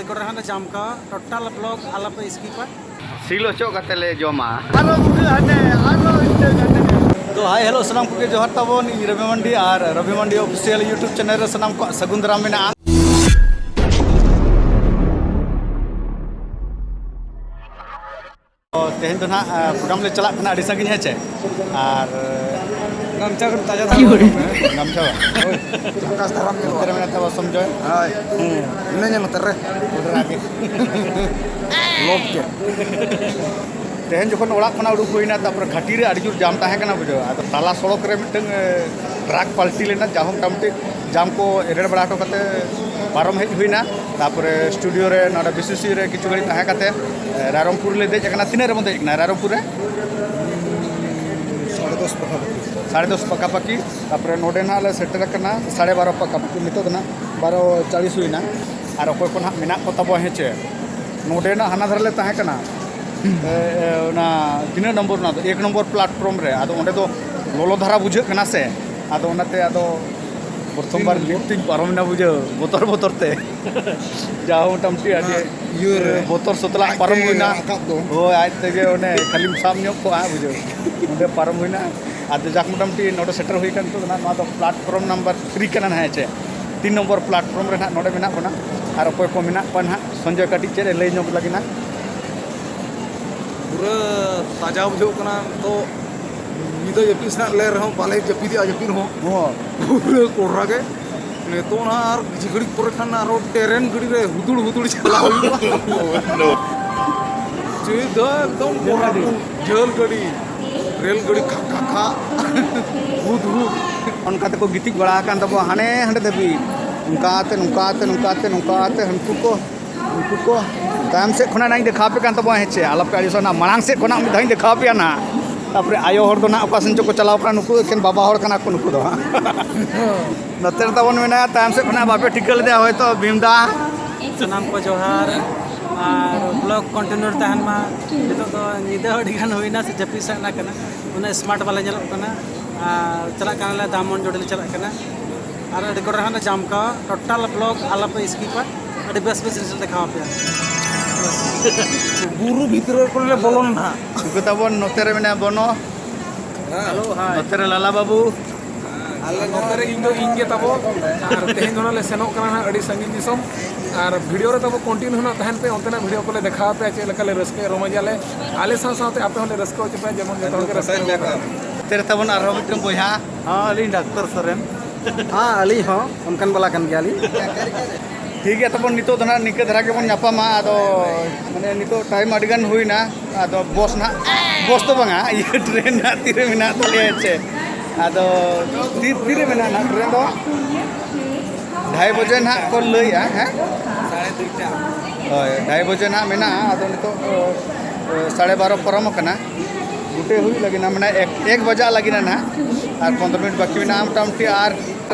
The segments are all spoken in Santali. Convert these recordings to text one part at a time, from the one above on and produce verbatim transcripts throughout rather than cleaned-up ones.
ᱠᱚᱨᱮ ᱦᱚᱸᱞᱮ ᱡᱟᱢ ᱠᱟᱣᱟ, ᱴᱳᱴᱟᱞ ᱵᱞᱚᱜ ᱟᱞᱚᱯᱮ ᱥᱠᱤᱯᱟ᱾ ᱥᱤᱞ ᱚᱪᱚᱜ ᱠᱟᱛᱮ ᱞᱮ ᱡᱚᱢᱟ᱾ ᱟᱨᱚ ᱩᱰᱟᱹᱜ ᱦᱟᱱᱮ, ᱟᱨᱚ ᱤᱱᱟᱹ ᱜᱟᱱᱮ᱾ ᱛᱚ, ᱦᱟᱭ, ᱦᱮᱞᱳ, ᱥᱟᱱᱟᱢ ᱠᱚᱜᱮ ᱡᱚᱦᱟᱨ ᱛᱟᱵᱚᱱ᱾ ᱤᱧ ᱨᱚᱵᱤ ᱢᱟᱱᱰᱤ, ᱟᱨ ᱨᱚᱵᱤ ᱢᱟᱱᱰᱤ ᱚᱯᱷᱤᱥᱤᱭᱟᱞ YouTube ᱪᱮᱱᱮᱞ ᱨᱮ ᱥᱟᱱᱟᱢ ᱠᱚᱣᱟᱜ ᱥᱟᱹᱜᱩᱱ ᱫᱟᱨᱟᱢ ᱢᱮᱱᱟᱜᱼᱟ᱾ ᱛᱚ, ᱛᱮᱦᱮᱧ ᱫᱚ ᱱᱟᱦᱟᱜ, ᱟ, ᱯᱨᱳᱜᱨᱟᱢ ᱞᱮ ᱪᱟᱞᱟᱜ ᱠᱟᱱᱟ ᱟᱹᱰᱤ ᱥᱟᱺᱜᱤᱧ, ᱦᱮᱸ ᱪᱮ? ᱟᱨ ᱜᱟᱢᱪᱷᱟ ᱠᱚ ᱛᱟᱡᱟ ᱫᱷᱟᱨᱟ ᱦᱚᱨᱚᱜ ᱢᱮ᱾ ᱜᱟᱢᱪᱷᱟ ᱵᱟᱝ? ᱦᱳᱭ᱾ ᱡᱷᱟᱠᱟᱥ ᱫᱷᱟᱨᱟᱢ ᱧᱮᱞᱚᱜᱼᱟ᱾ ᱱᱚᱛᱮ ᱨᱮ ᱢᱮᱱᱟᱜ ᱛᱟᱵᱚᱱᱟ ᱥᱚᱧᱡᱚᱭ᱾ ᱦᱳᱭ᱾ ᱦᱩᱸ᱾ ᱢᱤᱱᱟᱹᱧᱟ ᱱᱚᱛᱮ ᱨᱮ᱾ ᱱᱚᱛᱮ ᱨᱮ ᱟᱜᱮ᱾ ᱞᱚᱵ ᱜᱮ᱾ ᱛᱮᱦᱮᱧ ᱡᱚᱠᱷᱚᱱ ᱚᱲᱟᱜ ᱠᱷᱚᱱᱟᱜ ᱩᱰᱩᱠ ᱦᱩᱭᱱᱟ, ᱛᱟᱨᱯᱚᱨᱮ ᱜᱷᱟᱴᱤ ᱨᱮ ᱟᱹᱰᱤ ᱡᱳᱨ ᱡᱟᱢ ᱛᱟᱦᱮᱸ ᱠᱟᱱᱟ, ᱵᱩᱡᱷᱟᱹᱣ᱾ ᱟᱫᱚ ᱛᱟᱞᱟ ᱥᱚᱲᱚᱠ ᱨᱮ ᱢᱤᱫᱴᱟᱝ, ᱮ, ᱴᱨᱟᱠ ᱯᱟᱞᱴᱤ ᱞᱮᱱᱟ, ᱡᱟᱦᱳᱠ, ᱢᱚᱴᱟᱢᱩᱴᱤ ᱡᱟᱢ ᱠᱚ ᱮᱨᱮᱲ ᱵᱟᱲᱟ ᱦᱚᱴᱚ ᱠᱟᱛᱮ ᱯᱟᱨᱚᱢ ᱦᱮᱡ ᱦᱩᱭᱱᱟ᱾ ᱛᱟᱨᱯᱚᱨᱮ ᱥᱴᱩᱰᱤᱭᱳ ᱨᱮ ᱱᱚᱰᱮ ᱵᱤᱥᱤᱥᱤ ᱨᱮ ᱠᱤᱪᱷᱩ ᱜᱷᱟᱹᱲᱤᱡ ᱛᱟᱦᱮᱸ ᱠᱟᱛᱮ, ᱮ, ᱨᱟᱭᱨᱚᱝᱯᱩᱨ ᱞᱮ ᱫᱮᱡ ᱟᱠᱟᱱᱟ᱾ ᱛᱤᱱᱟᱹᱜ ᱨᱮᱵᱚᱱ ᱫᱮᱡ ᱟᱠᱟᱱᱟ ᱨᱟᱭᱨᱚᱝᱯᱩᱨ ᱨᱮ? ᱥᱟᱲᱮ ᱫᱚᱥ ᱯᱟᱠᱟᱯᱟᱠᱤ᱾ ᱥᱟᱲᱮ ᱫᱚᱥ ᱯᱟᱠᱟᱯᱟᱠᱤ᱾ ᱛᱟᱨᱯᱚᱨᱮ ᱱᱚᱰᱮ ᱱᱟᱦᱟᱜ ᱞᱮ ᱥᱮᱴᱮᱨ ᱟᱠᱟᱱᱟ ᱥᱟᱲᱮ ᱵᱟᱨᱚ ᱯᱟᱠᱟᱯᱟᱠᱤ᱾ ᱱᱤᱛᱚᱜ ᱫᱚ ᱱᱟᱦᱟᱜ ᱵᱟᱨᱚ ᱪᱟᱞᱤᱥ ᱦᱩᱭᱱᱟ᱾ ᱟᱨ ᱚᱠᱚᱭ ᱠᱚ ᱱᱟᱦᱟᱜ ᱢᱮᱱᱟᱜ ᱠᱚ ᱛᱟᱵᱚᱣᱟ, ᱦᱮᱸ ᱪᱮ? ᱱᱚᱰᱮᱱᱟᱜ ᱦᱟᱱᱟ ᱫᱷᱟᱨᱮ ᱞᱮ ᱛᱟᱦᱮᱸ ᱠᱟᱱᱟ᱾ ᱮ, ᱮ, ᱚᱱᱟ ᱛᱤᱱᱟᱹᱜ ᱱᱚᱢᱵᱚᱨ? ᱚᱱᱟ ᱫᱚ ᱮᱠ ᱱᱚᱢᱵᱚᱨ ᱯᱞᱟᱴᱯᱷᱨᱚᱢ ᱨᱮ᱾ ᱟᱫᱚ ᱚᱸᱰᱮ ᱫᱚ ᱞᱚᱞᱚ ᱫᱷᱟᱨᱟ ᱵᱩᱡᱷᱟᱹᱜ ᱠᱟᱱᱟ ᱥᱮ, ᱟᱫᱚ ᱚᱱᱟᱛᱮ ᱟᱫᱚ ᱯᱨᱚᱛᱷᱚᱢ ᱵᱟᱨ ᱞᱤᱯᱷᱴ ᱤᱧ ᱯᱟᱨᱚᱢ ᱮᱱᱟ, ᱵᱩᱡᱷᱟᱹᱣ, ᱵᱚᱛᱚᱨ ᱵᱚᱛᱚᱨ ᱛᱮ᱾ ᱡᱟ ᱦᱚᱸ ᱢᱚᱴᱟᱢᱩᱴᱤ ᱟᱹᱰᱤ ᱚᱱᱟ ᱤᱭᱟᱹ ᱨᱮ ᱵᱚᱛᱚᱨ ᱥᱟᱛᱞᱟᱜ ᱟᱡ ᱯᱟᱨᱚᱢ ᱛᱮᱜᱮ ᱦᱩᱭᱱᱟ᱾ ᱨᱟᱠᱟᱵ ᱫᱚ᱾ ᱦᱳᱭ, ᱟᱡ ᱛᱮᱜᱮ ᱚᱱᱮ ᱠᱷᱟᱹᱞᱤᱢ ᱥᱟᱵ ᱧᱚᱜ ᱠᱚᱜᱼᱟ, ᱵᱩᱡᱷᱟᱹᱣ, ᱚᱸᱰᱮ ᱯᱟᱨᱚᱢ ᱦᱩᱭᱱᱟ᱾ ᱟᱫᱚ ᱡᱟᱠ ᱢᱚᱴᱟᱢᱩᱴᱤ ᱱᱚᱰᱮ ᱥᱮᱴᱮᱨ ᱦᱩᱭ ᱠᱟᱱ ᱱᱤᱛᱚᱜ ᱫᱚ ᱱᱟᱦᱟᱜ ᱱᱚᱣᱟ ᱫᱚ ᱯᱞᱟᱴᱯᱷᱨᱚᱢ ᱱᱟᱢᱵᱟᱨ ᱛᱷᱨᱤ ᱠᱟᱱᱟ ᱱᱟᱦᱟᱜ, ᱦᱮᱸ ᱪᱮ? ᱛᱤᱱ ᱱᱚᱢᱵᱚᱨ ᱯᱞᱟᱴᱯᱷᱨᱚᱢ ᱨᱮ ᱱᱟᱦᱟᱜ ᱱᱚᱰᱮ ᱢᱮᱱᱟᱜ ᱵᱚᱱᱟ᱾ ᱟᱨ ᱚᱠᱚᱭ ᱠᱚ ᱢᱮᱱᱟᱜ ᱠᱚᱣᱟ ᱱᱟᱦᱟᱜ, ᱥᱚᱧᱡᱚᱭ ᱠᱟᱹᱴᱤᱡ ᱪᱮᱫ ᱮ ᱞᱟᱹᱭ ᱧᱚᱜ ᱞᱟᱹᱜᱤᱫ ᱱᱟᱦᱟᱜ? ᱯᱩᱨᱟᱹ ᱛᱟᱡᱟ ᱵᱩᱡᱷᱟᱹᱜ ᱠᱟᱱᱟ ᱱᱤᱛᱚᱜ᱾ ᱧᱤᱫᱟᱹ ᱡᱟᱹᱯᱤᱫ ᱥᱮᱱᱟᱜ ᱞᱮ ᱨᱮᱦᱚᱸ ᱵᱟᱞᱮ ᱡᱟᱹᱯᱤᱫᱮᱜᱼᱟ ᱡᱟᱹᱯᱤᱫ ᱦᱚᱸ᱾ ᱦᱚᱸ᱾ ᱯᱩᱨᱟᱹ ᱠᱚᱰᱨᱟ ᱜᱮ᱾ ᱱᱤᱛᱚᱜ ᱱᱟᱦᱟᱜ ᱟᱨ ᱠᱤᱪᱷᱩ ᱜᱷᱟᱹᱲᱤᱡ ᱯᱚᱨᱮ ᱠᱷᱟᱱ ᱟᱨᱚ ᱴᱨᱮᱱ ᱜᱟᱹᱰᱤ ᱨᱮ ᱦᱩᱫᱩᱲ ᱦᱩᱫᱩᱲ ᱪᱟᱞᱟᱜ ᱦᱩᱭᱩᱜᱼᱟ᱾ ᱪᱮᱫ ᱫᱚ ᱮᱠᱫᱚᱢ ᱡᱷᱟᱹᱞ ᱜᱟᱹᱰᱤ᱾ ᱠᱚᱲᱟ ᱠᱚ ᱡᱷᱟᱹᱞ ᱜᱟᱹᱰᱤ, ᱨᱮᱞ ᱜᱟᱹᱰᱤ ᱠᱷᱟᱠ ᱠᱷᱟᱠ ᱠᱷᱟᱠ᱾ ᱦᱩᱫ ᱦᱩᱫ᱾ ᱚᱱᱠᱟ ᱛᱮᱠᱚ ᱜᱤᱛᱤᱡ ᱵᱟᱲᱟ ᱟᱠᱟᱱ ᱛᱟᱵᱚᱣᱟ ᱦᱟᱱᱮ ᱦᱟᱸᱰᱮ ᱫᱷᱟᱹᱵᱤᱡ᱾ ᱚᱱᱠᱟᱛᱮ, ᱱᱚᱝᱠᱟᱛᱮ, ᱱᱚᱝᱠᱟᱛᱮ, ᱱᱚᱝᱠᱟᱛᱮ ᱦᱟᱹᱱᱠᱩ ᱠᱚ, ᱩᱱᱠᱩ ᱠᱚ ᱛᱟᱭᱚᱢ ᱥᱮᱫ ᱠᱷᱚᱱᱟᱜ ᱱᱟᱜ ᱤᱧ ᱫᱮᱠᱷᱟᱣ ᱟᱯᱮ ᱠᱟᱱ ᱛᱟᱵᱚᱣᱟ, ᱦᱮᱸ ᱪᱮ? ᱟᱞᱚᱯᱮ ᱟᱹᱲᱤᱥᱚᱜᱼᱟ, ᱱᱟᱜ ᱢᱟᱲᱟᱝ ᱥᱮᱫ ᱠᱷᱚᱱᱟᱜ ᱢᱤᱫ ᱫᱷᱟᱣ ᱤᱧ ᱫᱮᱠᱷᱟᱣ ᱟᱯᱮᱭᱟ ᱱᱟᱜ᱾ ᱛᱟᱯᱚᱨᱮ ᱟᱭᱳ ᱦᱚᱲ ᱫᱚ ᱱᱟᱜ ᱚᱠᱟ ᱥᱮᱱ ᱪᱚᱠᱚ ᱪᱟᱞᱟᱣ ᱠᱟᱱᱟ, ᱱᱩᱠᱩ ᱮᱠᱮᱱ ᱵᱟᱵᱟ ᱦᱚᱲ ᱠᱟᱱᱟ ᱠᱚ ᱱᱩᱠᱩ ᱫᱚ ᱦᱟᱸᱜ᱾ ᱱᱚᱛᱮ ᱨᱮ ᱛᱟᱵᱚᱱ ᱢᱮᱱᱟᱭᱟ, ᱛᱟᱭᱚᱢ ᱥᱮᱫ ᱠᱷᱚᱱᱟᱜ ᱵᱟᱯᱮ ᱴᱷᱤᱠᱟᱹ ᱞᱮᱫᱮᱭᱟ ᱦᱚᱭᱛᱳ, ᱵᱷᱤᱢ ᱫᱟ᱾ ᱥᱟᱱᱟᱢ ᱠᱚ ᱡᱚᱦᱟᱨ, ᱟᱨ ᱵᱞᱚᱜ ᱠᱚᱱᱴᱤᱱᱤᱭᱩ ᱨᱮ ᱛᱟᱦᱮᱱ ᱢᱟ᱾ ᱱᱤᱛᱚᱜ ᱫᱚ ᱧᱤᱫᱟᱹ ᱟᱹᱰᱤ ᱜᱟᱱ ᱦᱩᱭᱱᱟ, ᱥᱮ ᱡᱟᱹᱯᱤᱫ ᱥᱟᱱᱟ ᱠᱟᱱᱟ, ᱩᱱᱟᱹᱜ ᱥᱢᱟᱨᱴ ᱵᱟᱞᱮ ᱧᱮᱞᱚᱜ ᱠᱟᱱᱟ᱾ ᱟᱨ ᱪᱟᱞᱟᱜ ᱠᱟᱱᱟᱞᱮ ᱫᱟᱢᱚᱱ ᱡᱳᱲᱤ ᱞᱮ ᱪᱟᱞᱟᱜ ᱠᱟᱱᱟ, ᱟᱨ ᱟᱹᱰᱤ ᱠᱚᱨᱮ ᱦᱚᱸᱞᱮ ᱡᱟᱢ ᱠᱟᱣᱟ᱾ ᱴᱳᱴᱟᱞ ᱵᱞᱚᱜ ᱟᱞᱚᱯᱮ ᱥᱠᱤᱯᱟ᱾ ᱟᱹᱰᱤ ᱵᱮᱥ ᱵᱮᱥ ᱡᱤᱱᱤᱥ ᱞᱮ ᱫᱮᱠᱷᱟᱣ ᱟᱯᱮᱭᱟ᱾ ᱵᱩᱨᱩ ᱵᱷᱤᱛᱨᱤ ᱠᱚᱨᱮ ᱞᱮ ᱵᱚᱞᱚᱱᱟ ᱱᱟᱦᱟᱜ᱾ ᱩᱱᱠᱩ ᱛᱟᱵᱚᱱ ᱱᱚᱛᱮ ᱨᱮ ᱢᱮᱱᱟᱭᱟ ᱵᱚᱱᱚ᱾ ᱦᱮᱞᱳ, ᱦᱟᱭ᱾ ᱱᱚᱛᱮ ᱨᱮ ᱞᱟᱞᱟ ᱵᱟᱹᱵᱩ᱾ ᱟᱞᱮ ᱱᱚᱛᱮ ᱨᱮ ᱤᱧ ᱫᱚ ᱤᱧ ᱜᱮ ᱛᱟᱵᱚ᱾ ᱟᱨ ᱛᱮᱦᱮᱧ ᱫᱚ ᱱᱟᱜ ᱞᱮ ᱥᱮᱱᱚᱜ ᱠᱟᱱᱟ ᱱᱟᱜ ᱟᱹᱰᱤ ᱥᱟᱺᱜᱤᱧ ᱫᱤᱥᱚᱢ᱾ ᱟᱨ ᱵᱷᱤᱰᱤᱭᱳ ᱨᱮ ᱛᱟᱵᱚ ᱠᱚᱱᱴᱤᱱᱤᱭᱩ ᱱᱟᱜ ᱛᱟᱦᱮᱱ ᱯᱮ, ᱚᱱᱛᱮᱱᱟᱜ ᱵᱷᱤᱰᱤᱭᱳ ᱠᱚᱞᱮ ᱫᱮᱠᱷᱟᱣ ᱟᱯᱮᱭᱟ, ᱪᱮᱫ ᱞᱮᱠᱟ ᱞᱮ ᱨᱟᱹᱥᱠᱟᱹᱭᱟ ᱨᱚᱢᱚᱡᱟᱞᱮ᱾ ᱟᱞᱮ ᱥᱟᱶ ᱥᱟᱶᱛᱮ ᱟᱯᱮ ᱦᱚᱸᱞᱮ ᱨᱟᱹᱥᱠᱟᱹ ᱦᱚᱪᱚ ᱯᱮᱭᱟ, ᱡᱮᱢᱚᱱ ᱡᱚᱛᱚ ᱦᱚᱲ ᱜᱮ ᱨᱟᱹᱥᱠᱟᱹ ᱧᱟᱢᱚᱜ ᱠᱟᱱᱟ᱾ ᱱᱚᱛᱮ ᱨᱮ ᱛᱟᱵᱚᱱ ᱟᱨᱦᱚᱸ ᱢᱤᱫᱴᱮᱱ ᱵᱚᱭᱦᱟ᱾ ᱦᱮᱸ, ᱟᱹᱞᱤᱧ ᱰᱟᱠᱛᱟᱨ ᱥᱚᱨᱮᱱ᱾ ᱦᱮᱸ, ᱟᱹᱞᱤᱧ ᱦᱚᱸ ᱚᱱᱠᱟᱱ ᱵᱟᱞᱟ ᱠᱟᱱ ᱜᱮᱭᱟᱞᱤᱧ᱾ ᱴᱷᱤᱠ ᱜᱮᱭᱟ, ᱛᱟᱵᱚᱱ ᱱᱤᱛᱚᱜ ᱫᱚ ᱱᱟᱦᱟᱜ ᱱᱤᱝᱠᱟᱹ ᱫᱷᱟᱨᱟ ᱜᱮᱵᱚᱱ ᱧᱟᱯᱟᱢᱟ᱾ ᱟᱫᱚ ᱢᱟᱱᱮ ᱱᱤᱛᱚᱜ ᱴᱟᱭᱤᱢ ᱟᱹᱰᱤ ᱜᱟᱱ ᱦᱩᱭᱱᱟ᱾ ᱟᱫᱚ ᱵᱚᱥ ᱱᱟᱦᱟᱜ, ᱵᱚᱥ ᱫᱚ ᱵᱟᱝᱟ, ᱤᱭᱟᱹ, ᱴᱨᱮᱱ ᱱᱟᱦᱟᱜ ᱛᱤᱨᱮ ᱢᱮᱱᱟᱜ ᱛᱟᱞᱮᱭᱟ ᱪᱮ? ᱟᱫᱚ ᱛᱤ-, ᱛᱤᱨᱮ ᱢᱮᱱᱟᱜᱼᱟ ᱱᱟᱦᱟᱜ ᱴᱨᱮᱱ ᱫᱚ? ᱰᱷᱟᱭ ᱵᱟᱡᱮ ᱱᱟᱦᱟᱜ ᱠᱚ ᱞᱟᱹᱭᱮᱜᱼᱟ, ᱦᱮᱸ? ᱦᱳᱭ, ᱰᱷᱟᱭ ᱵᱟᱡᱮ ᱱᱟᱦᱟᱜ ᱢᱮᱱᱟᱜᱼᱟ᱾ ᱟᱫᱚ ᱱᱤᱛᱚᱜ, ᱚ, ᱥᱟᱲᱮ ᱵᱟᱨᱚ ᱯᱟᱨᱚᱢ ᱟᱠᱟᱱᱟ᱾ ᱜᱩᱴᱟᱹ ᱦᱩᱭᱩᱜ ᱞᱟᱹᱜᱤᱫ ᱱᱟᱦᱟᱜ, ᱢᱟᱱᱮ ᱮᱠ, ᱮᱠ ᱵᱟᱡᱟᱜ ᱞᱟᱹᱜᱤᱫ ᱱᱟᱦᱟᱜ᱾ ᱟᱨ ᱯᱚᱱᱫᱽᱨᱚ ᱢᱤᱱᱤᱴ ᱵᱟᱹᱠᱤ ᱢᱮᱱᱟᱜᱼᱟ ᱢᱚᱴᱟᱢᱩᱴᱤ᱾ ᱟᱨ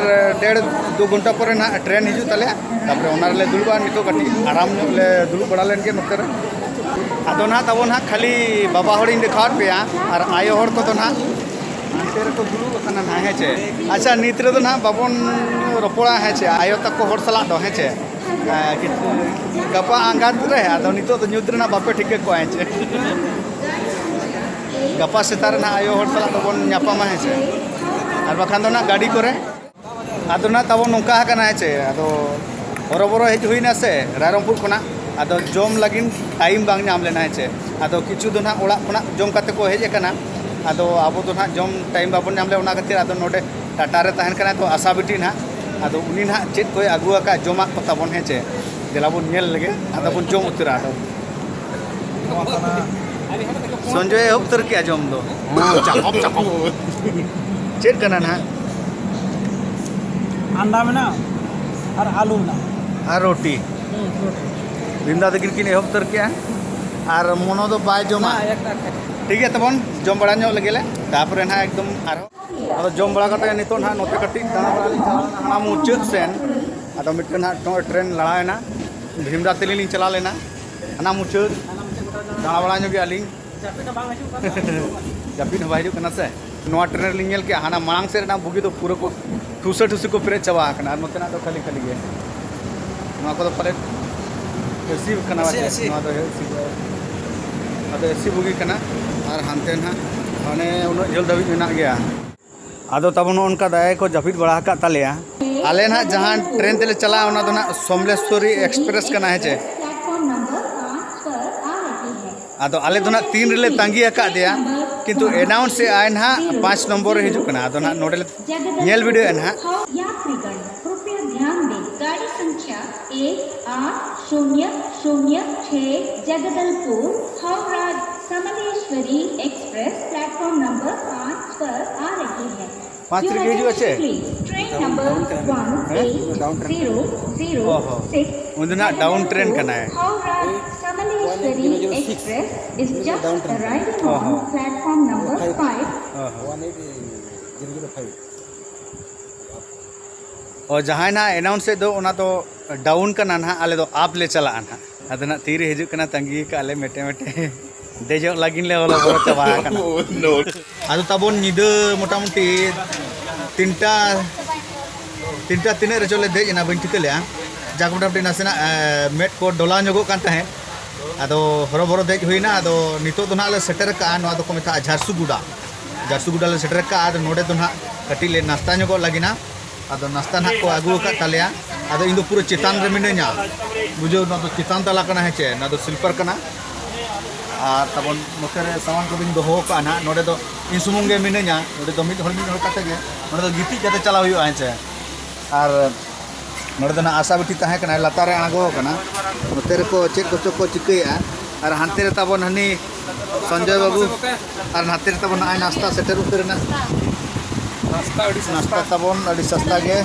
ᱰᱮᱲ ᱫᱩ ᱜᱷᱚᱱᱴᱟ ᱯᱚᱨᱮ ᱱᱟᱦᱟᱜ ᱴᱨᱮᱱ ᱦᱤᱡᱩᱜ ᱛᱟᱞᱮᱭᱟ, ᱛᱟᱯᱚᱨᱮ ᱚᱱᱟ ᱨᱮᱞᱮ ᱫᱩᱲᱩᱵᱼᱟ᱾ ᱱᱤᱛᱚᱜ ᱠᱟᱹᱴᱤᱡ ᱟᱨᱟᱢ ᱧᱚᱜ ᱞᱮ ᱫᱩᱲᱩᱵ ᱵᱟᱲᱟ ᱞᱮᱱ ᱜᱮ ᱱᱚᱛᱮ ᱨᱮ᱾ ᱟᱫᱚ ᱱᱟᱦᱟᱜ ᱛᱟᱵᱚᱱ ᱱᱟᱦᱟᱜ ᱠᱷᱟᱹᱞᱤ ᱵᱟᱵᱟ ᱦᱚᱲᱤᱧ ᱫᱮᱠᱷᱟᱣᱟᱫ ᱯᱮᱭᱟ, ᱟᱨ ᱟᱭᱳ ᱦᱚᱲ ᱠᱚᱫᱚ ᱱᱟᱦᱟᱜ ᱦᱟᱱᱛᱮ ᱨᱮᱠᱚ ᱫᱩᱲᱩᱵ ᱟᱠᱟᱱᱟ ᱱᱟᱦᱟᱜ, ᱦᱮᱸ ᱪᱮ? ᱟᱪᱪᱷᱟ, ᱱᱤᱛ ᱨᱮᱫᱚ ᱱᱟᱦᱟᱜ ᱵᱟᱵᱚᱱ ᱨᱚᱯᱚᱲᱟ, ᱦᱮᱸ ᱪᱮ? ᱟᱭᱳ ᱛᱟᱠᱚ ᱦᱚᱲ ᱥᱟᱞᱟᱜ ᱫᱚ, ᱦᱮᱸ ᱪᱮ? ᱦᱮᱸ, ᱜᱟᱯᱟ ᱟᱸᱜᱟᱛ ᱨᱮ, ᱟᱫᱚ ᱱᱤᱛᱚᱜ ᱫᱚ ᱧᱩᱛ ᱨᱮᱱᱟᱜ ᱵᱟᱯᱮ ᱴᱷᱤᱠᱟᱹ ᱠᱚᱣᱟ, ᱦᱮᱸ ᱪᱮ? ᱜᱟᱯᱟ ᱥᱮᱛᱟᱜ ᱨᱮ ᱱᱟᱦᱟᱜ ᱟᱭᱳ ᱦᱚᱲ ᱥᱟᱞᱟᱜ ᱫᱚᱵᱚᱱ ᱧᱟᱯᱟᱢᱟ, ᱦᱮᱸ ᱪᱮ? ᱟᱨ ᱵᱟᱠᱷᱟᱱ ᱫᱚ ᱱᱟᱦᱟᱜ ᱜᱟᱹᱰᱤ ᱠᱚᱨᱮ᱾ ᱟᱫᱚ ᱱᱟᱦᱟᱜ ᱛᱟᱵᱚᱱ ᱱᱚᱝᱠᱟ ᱟᱠᱟᱱᱟ, ᱦᱮᱸ ᱪᱮ? ᱟᱫᱚ ᱦᱚᱨᱚᱵᱚᱨᱚ ᱦᱮᱡ ᱦᱩᱭᱱᱟ ᱥᱮ ᱨᱟᱭᱨᱚᱝᱯᱩᱨ ᱠᱷᱚᱱᱟᱜ, ᱟᱫᱚ ᱡᱚᱢ ᱞᱟᱹᱜᱤᱫ ᱴᱟᱭᱤᱢ ᱵᱟᱝ ᱧᱟᱢ ᱞᱮᱱᱟ, ᱦᱮᱸ ᱪᱮ? ᱟᱫᱚ ᱠᱤᱪᱷᱩ ᱫᱚ ᱱᱟᱦᱟᱜ ᱚᱲᱟᱜ ᱠᱷᱚᱱᱟᱜ ᱡᱚᱢ ᱠᱟᱛᱮ ᱠᱚ ᱦᱮᱡ ᱟᱠᱟᱱᱟ, ᱟᱫᱚ ᱟᱵᱚ ᱫᱚ ᱱᱟᱦᱟᱜ ᱡᱚᱢ ᱴᱟᱭᱤᱢ ᱵᱟᱵᱚᱱ ᱧᱟᱢ ᱞᱮᱫᱟ, ᱚᱱᱟ ᱠᱷᱟᱹᱛᱤᱨ ᱟᱫᱚ ᱱᱚᱰᱮ ᱴᱟᱴᱟ ᱨᱮ ᱛᱟᱦᱮᱱ ᱠᱟᱱᱟᱭ ᱛᱚ ᱟᱥᱟ ᱵᱤᱴᱤ ᱱᱟᱦᱟᱜ, ᱟᱫᱚ ᱩᱱᱤ ᱱᱟᱦᱟᱜ ᱪᱮᱫ ᱠᱚᱭ ᱟᱹᱜᱩ ᱟᱠᱟᱫ ᱡᱚᱢᱟᱜ ᱠᱚ ᱛᱟᱵᱚᱱ, ᱦᱮᱸ ᱪᱮ? ᱫᱮᱞᱟ ᱵᱚᱱ ᱧᱮᱞ ᱞᱮᱜᱮ, ᱟᱫᱚ ᱵᱚᱱ ᱡᱚᱢ ᱩᱛᱟᱹᱨᱟ᱾ ᱟᱫᱚ ᱱᱚᱣᱟ ᱠᱟᱱᱟ ᱥᱚᱧᱡᱚᱭ ᱮᱦᱚᱵ ᱩᱛᱟᱹᱨ ᱠᱮᱜᱼᱟ ᱡᱚᱢ ᱫᱚ᱾ ᱦᱚᱸ, ᱪᱟᱯᱚᱯ, ᱪᱟᱯᱚᱯ᱾ ᱪᱮᱫ ᱠᱟᱱᱟ ᱱᱟᱦᱟᱜ? ᱟᱱᱰᱟ ᱢᱮᱱᱟᱜᱼᱟ ᱟᱨ ᱟᱹᱞᱩ ᱢᱮᱱᱟᱜᱼᱟ᱾ ᱟᱨ ᱨᱩᱴᱤ᱾ ᱦᱩᱸ, ᱨᱩᱴᱤ᱾ ᱵᱤᱢᱫᱟ ᱛᱟᱹᱠᱤᱱ ᱠᱤᱱ ᱮᱦᱚᱵ ᱩᱛᱟᱹᱨ ᱠᱮᱜᱼᱟ ᱟᱨ ᱢᱚᱱᱚ ᱫᱚ ᱵᱟᱭ ᱡᱚᱢᱟ᱾ ᱵᱟᱝ, ᱮᱠᱴᱟ ᱠᱷᱟᱡ᱾ ᱴᱷᱤᱠ ᱜᱮᱭᱟ, ᱛᱟᱵᱚᱱ ᱡᱚᱢ ᱵᱟᱲᱟ ᱧᱚᱜ ᱞᱮᱜᱮ ᱞᱮ, ᱛᱟᱨᱯᱚᱨᱮ ᱱᱟᱦᱟᱜ ᱮᱠᱫᱚᱢ ᱟᱨᱦᱚᱸ᱾ ᱟᱫᱚ ᱡᱚᱢ ᱵᱟᱲᱟ ᱠᱟᱛᱮ ᱱᱤᱛᱚᱜ ᱱᱟᱦᱟᱜ ᱱᱚᱛᱮ ᱠᱟᱹᱴᱤᱡ ᱫᱟᱬᱟ ᱵᱟᱲᱟ ᱞᱤᱧ ᱪᱟᱞᱟᱣ ᱞᱮᱱᱟ ᱦᱟᱱᱟ ᱢᱩᱪᱟᱹᱫ ᱥᱮᱱ᱾ ᱟᱫᱚ ᱢᱤᱫᱴᱮᱱ ᱱᱟᱦᱟᱜ ᱴᱨᱮᱱ ᱞᱟᱲᱟᱣ ᱮᱱᱟ, ᱵᱷᱤᱢᱫᱟ ᱛᱮᱞᱤᱧ ᱪᱟᱞᱟᱣ ᱞᱮᱱᱟ ᱦᱟᱱᱟ ᱢᱩᱪᱟᱹᱫ, ᱫᱟᱬᱟ ᱵᱟᱲᱟ ᱧᱚᱜ ᱜᱮᱭᱟ ᱞᱤᱧ᱾ ᱡᱟᱹᱯᱤᱫ ᱦᱚᱸ ᱵᱟᱭ ᱦᱤᱡᱩᱜ ᱠᱟᱱᱟ ᱥᱮ᱾ ᱱᱚᱣᱟ ᱴᱨᱮᱱ ᱨᱮᱞᱤᱧ ᱧᱮᱞ ᱠᱮᱜᱼᱟ, ᱦᱟᱱᱟ ᱢᱟᱲᱟᱝ ᱥᱮᱫ ᱨᱮᱱᱟᱜ ᱵᱩᱜᱤ ᱫᱚ ᱯᱩᱨᱟᱹ ᱠᱚ ᱴᱷᱩᱥᱟᱹ ᱴᱷᱩᱥᱤ ᱠᱚ ᱯᱮᱨᱮᱡ ᱪᱟᱵᱟ ᱟᱠᱟᱱᱟ, ᱟᱨ ᱱᱚᱛᱮᱱᱟᱜ ᱫᱚ ᱠᱷᱟᱹᱞᱤ ᱠᱷᱟᱹᱞᱤ ᱜᱮ᱾ ᱱᱚᱣᱟ ᱠᱚᱫᱚ ᱯᱟᱞᱮᱫ ᱮᱥᱤ ᱠᱟᱱᱟ᱾ ᱮᱥᱤ, ᱵᱟᱪᱮ? ᱮᱥᱤ᱾ ᱱᱚᱣᱟ ᱫᱚ ᱮᱥᱤ ᱠᱚ᱾ ᱟᱫᱚ ᱮᱥᱤ ᱵᱩᱜᱤ ᱠᱟᱱᱟ᱾ ᱟᱨ ᱦᱟᱱᱛᱮ ᱱᱟᱦᱟᱜ ᱚᱱᱮ ᱩᱱᱟᱹᱜ ᱡᱷᱟᱹᱞ ᱫᱷᱟᱹᱵᱤᱡ ᱢᱮᱱᱟᱜ ᱜᱮᱭᱟ᱾ ᱟᱫᱚ ᱛᱟᱵᱚᱱ ᱱᱚᱜᱼᱚ ᱱᱚᱝᱠᱟ ᱫᱟᱭᱟ ᱠᱚ ᱡᱟᱹᱯᱤᱫ ᱵᱟᱲᱟ ᱟᱠᱟᱫ ᱛᱟᱞᱮᱭᱟ᱾ ᱟᱞᱮ ᱱᱟᱦᱟᱜ ᱡᱟᱦᱟᱸ ᱴᱨᱮᱱ ᱛᱮᱞᱮ ᱪᱟᱞᱟᱜᱼᱟ, ᱚᱱᱟ ᱫᱚ ᱱᱟᱦᱟᱜ ᱥᱚᱢᱞᱮᱥᱣᱚᱨᱤ ᱮᱠᱥᱯᱨᱮᱥ ᱠᱟᱱᱟ, ᱦᱮᱸ ᱪᱮ? ᱟᱫᱚ ᱟᱞᱮ ᱫᱚ ᱱᱟᱦᱟᱜ ᱛᱤᱱ ᱨᱮᱞᱮ ᱛᱟᱺᱜᱤ ᱟᱠᱟᱫᱮᱭᱟ, ᱠᱤᱱᱛᱩ ᱮᱱᱟᱣᱩᱱᱥ ᱮᱫ ᱟᱭ ᱱᱟᱦᱟᱜ ᱯᱟᱸᱪ ᱱᱚᱢᱵᱚᱨ ᱨᱮ ᱦᱤᱡᱩᱜ ᱠᱟᱱᱟ᱾ ᱟᱫᱚ ᱱᱟᱦᱟᱜ ᱱᱚᱰᱮ ᱞᱮ ᱧᱮᱞ ᱵᱤᱰᱟᱹᱣᱮᱫᱼᱟ ᱱᱟᱦᱟᱜ᱾ यात्रीगण, कृपया ध्यान दें, गाड़ी संख्या एक आठ शून्य शून्य छह Jagdalpur Howrah Samaleswari express platform number पाँच पर आ रही है। ᱯᱟᱸᱪ ᱨᱮᱜᱮ ᱦᱤᱡᱩᱜᱼᱟ ᱪᱮ? Train number one eight zero zero six ᱚ ᱦᱚᱸ᱾ ᱩᱱᱤ ᱫᱚ ᱱᱟᱜ ᱰᱟᱣᱩᱱ ᱴᱨᱮᱱ ᱠᱟᱱᱟᱭ᱾ Howrah Samaleshwari Express is just arriving ᱚ ᱦᱚᱸ᱾ On platform number five. ᱚ ᱦᱚᱸ᱾ ᱚ, ᱡᱟᱦᱟᱸᱭ ᱱᱟᱜ ᱮᱱᱟᱣᱩᱱᱥ ᱮᱫ ᱫᱚ, ᱚᱱᱟ ᱫᱚ ᱰᱟᱣᱩᱱ ᱠᱟᱱᱟ ᱱᱟᱦᱟᱜ, ᱟᱞᱮ ᱫᱚ ᱟᱯ ᱞᱮ ᱪᱟᱞᱟᱜᱼᱟ ᱱᱟᱦᱟᱜ᱾ ᱟᱫᱚ ᱱᱟᱜ ᱛᱤᱨᱮ ᱦᱤᱡᱩᱜ ᱠᱟᱱᱟ, ᱛᱟᱺᱜᱤ ᱠᱟᱜᱼᱟ ᱞᱮ ᱢᱮᱴᱮ ᱢᱮᱴᱮ᱾ ᱫᱮᱡᱚᱜ ᱞᱟᱹᱜᱤᱫ ᱞᱮ ᱦᱚᱞᱚ ᱵᱚᱞᱚ ᱪᱟᱵᱟ ᱟᱠᱟᱱᱟ᱾ ᱟᱫᱚ ᱛᱟᱵᱚᱱ ᱧᱤᱫᱟᱹ ᱢᱚᱴᱟᱢᱩᱴᱤ ᱛᱤᱱᱴᱟ, ᱛᱤᱱᱴᱟ ᱛᱤᱱᱟᱹᱜ ᱨᱮᱪᱚ ᱞᱮ ᱫᱮᱡ ᱮᱱᱟ, ᱵᱟᱹᱧ ᱴᱷᱤᱠᱟᱹ ᱞᱮᱜᱼᱟ᱾ ᱡᱟᱠ, ᱢᱚᱴᱟᱢᱩᱴᱤ ᱱᱟᱥᱮᱱᱟᱜ, ᱮ, ᱢᱮᱫ ᱠᱚ ᱰᱚᱞᱟ ᱧᱚᱜᱚᱜ ᱠᱟᱱ ᱛᱟᱦᱮᱸᱫ᱾ ᱟᱫᱚ ᱦᱚᱨᱚᱵᱚᱨᱚ ᱫᱮᱡ ᱦᱩᱭᱱᱟ᱾ ᱟᱫᱚ ᱱᱤᱛᱚᱜ ᱫᱚ ᱱᱟᱦᱟᱜ ᱞᱮ ᱥᱮᱴᱮᱨ ᱠᱟᱜᱼᱟ, ᱱᱚᱣᱟ ᱫᱚᱠᱚ ᱢᱮᱛᱟᱜᱼᱟ ᱡᱷᱟᱨᱥᱩᱜᱩᱰᱟ᱾ ᱡᱷᱟᱨᱥᱩᱜᱩᱰᱟ ᱞᱮ ᱥᱮᱴᱮᱨ ᱠᱟᱜᱼᱟ᱾ ᱟᱫᱚ ᱱᱚᱰᱮ ᱫᱚ ᱱᱟᱦᱟᱜ ᱠᱟᱹᱴᱤᱡ ᱞᱮ ᱱᱟᱥᱛᱟ ᱧᱚᱜᱚᱜ ᱞᱟᱹᱜᱤᱫ ᱱᱟ᱾ ᱟᱫᱚ ᱱᱟᱥᱛᱟ ᱱᱟᱦᱟᱜ ᱠᱚ ᱟᱹᱜᱩ ᱟᱠᱟᱫ ᱛᱟᱞᱮᱭᱟ᱾ ᱟᱫᱚ ᱤᱧ ᱫᱚ ᱯᱩᱨᱟᱹ ᱪᱮᱛᱟᱱ ᱨᱮ ᱢᱤᱱᱟᱹᱧᱟ, ᱵᱩᱡᱷᱟᱹᱣ, ᱱᱚᱣᱟ ᱫᱚ ᱪᱮᱛᱟᱱ ᱛᱟᱞᱟ ᱠᱟᱱᱟ, ᱦᱮᱸ ᱪᱮ, ᱱᱚᱣᱟ ᱫᱚ ᱥᱞᱤᱯᱟᱨ ᱠᱟᱱᱟ᱾ ᱟᱨ ᱛᱟᱵᱚᱱ ᱱᱚᱛᱮ ᱨᱮ ᱥᱟᱢᱟᱱ ᱠᱚᱫᱚᱧ ᱫᱚᱦᱚ ᱟᱠᱟᱫᱼᱟ ᱱᱟᱦᱟᱜ᱾ ᱱᱚᱰᱮ ᱫᱚ ᱤᱧ ᱥᱩᱢᱩᱝ ᱜᱮ ᱢᱤᱱᱟᱹᱧᱟ, ᱱᱚᱰᱮ ᱫᱚ ᱢᱤᱫ ᱦᱚᱲ ᱢᱤᱫ ᱦᱚᱲ ᱠᱟᱛᱮ ᱜᱮ, ᱱᱚᱰᱮ ᱫᱚ ᱜᱤᱛᱤᱡ ᱠᱟᱛᱮ ᱪᱟᱞᱟᱣ ᱦᱩᱭᱩᱜᱼᱟ, ᱦᱮᱸ ᱪᱮ᱾ ᱟᱨ ᱱᱚᱰᱮ ᱫᱚ ᱱᱟᱦᱟᱜ ᱟᱥᱟ ᱵᱤᱴᱤ ᱛᱟᱦᱮᱸ ᱠᱟᱱᱟᱭ, ᱞᱟᱛᱟᱨ ᱨᱮ ᱟᱬᱜᱚ ᱟᱠᱟᱱᱟ᱾ ᱱᱚᱛᱮ ᱨᱮᱠᱚ ᱪᱮᱫ ᱠᱚᱪᱚ ᱠᱚ ᱪᱤᱠᱟᱹᱭᱮᱫᱼᱟ᱾ ᱟᱨ ᱦᱟᱱᱛᱮ ᱨᱮ ᱛᱟᱵᱚᱱ ᱦᱟᱹᱱᱤ ᱥᱚᱧᱡᱚᱭ ᱵᱟᱹᱵᱩ, ᱟᱨ ᱱᱟᱛᱮ ᱨᱮ ᱛᱟᱵᱚᱱ ᱱᱚᱜᱼᱚᱭ ᱱᱟᱥᱛᱟ ᱥᱮᱴᱮᱨ ᱩᱛᱟᱹᱨ ᱮᱱᱟ᱾ ᱱᱟᱥᱛᱟ ᱟᱹᱰᱤ ᱥᱚᱥᱛᱟ᱾ ᱱᱟᱥᱛᱟ ᱛᱟᱵᱚᱱ ᱟᱹᱰᱤ ᱥᱚᱥᱛᱟ ᱜᱮ᱾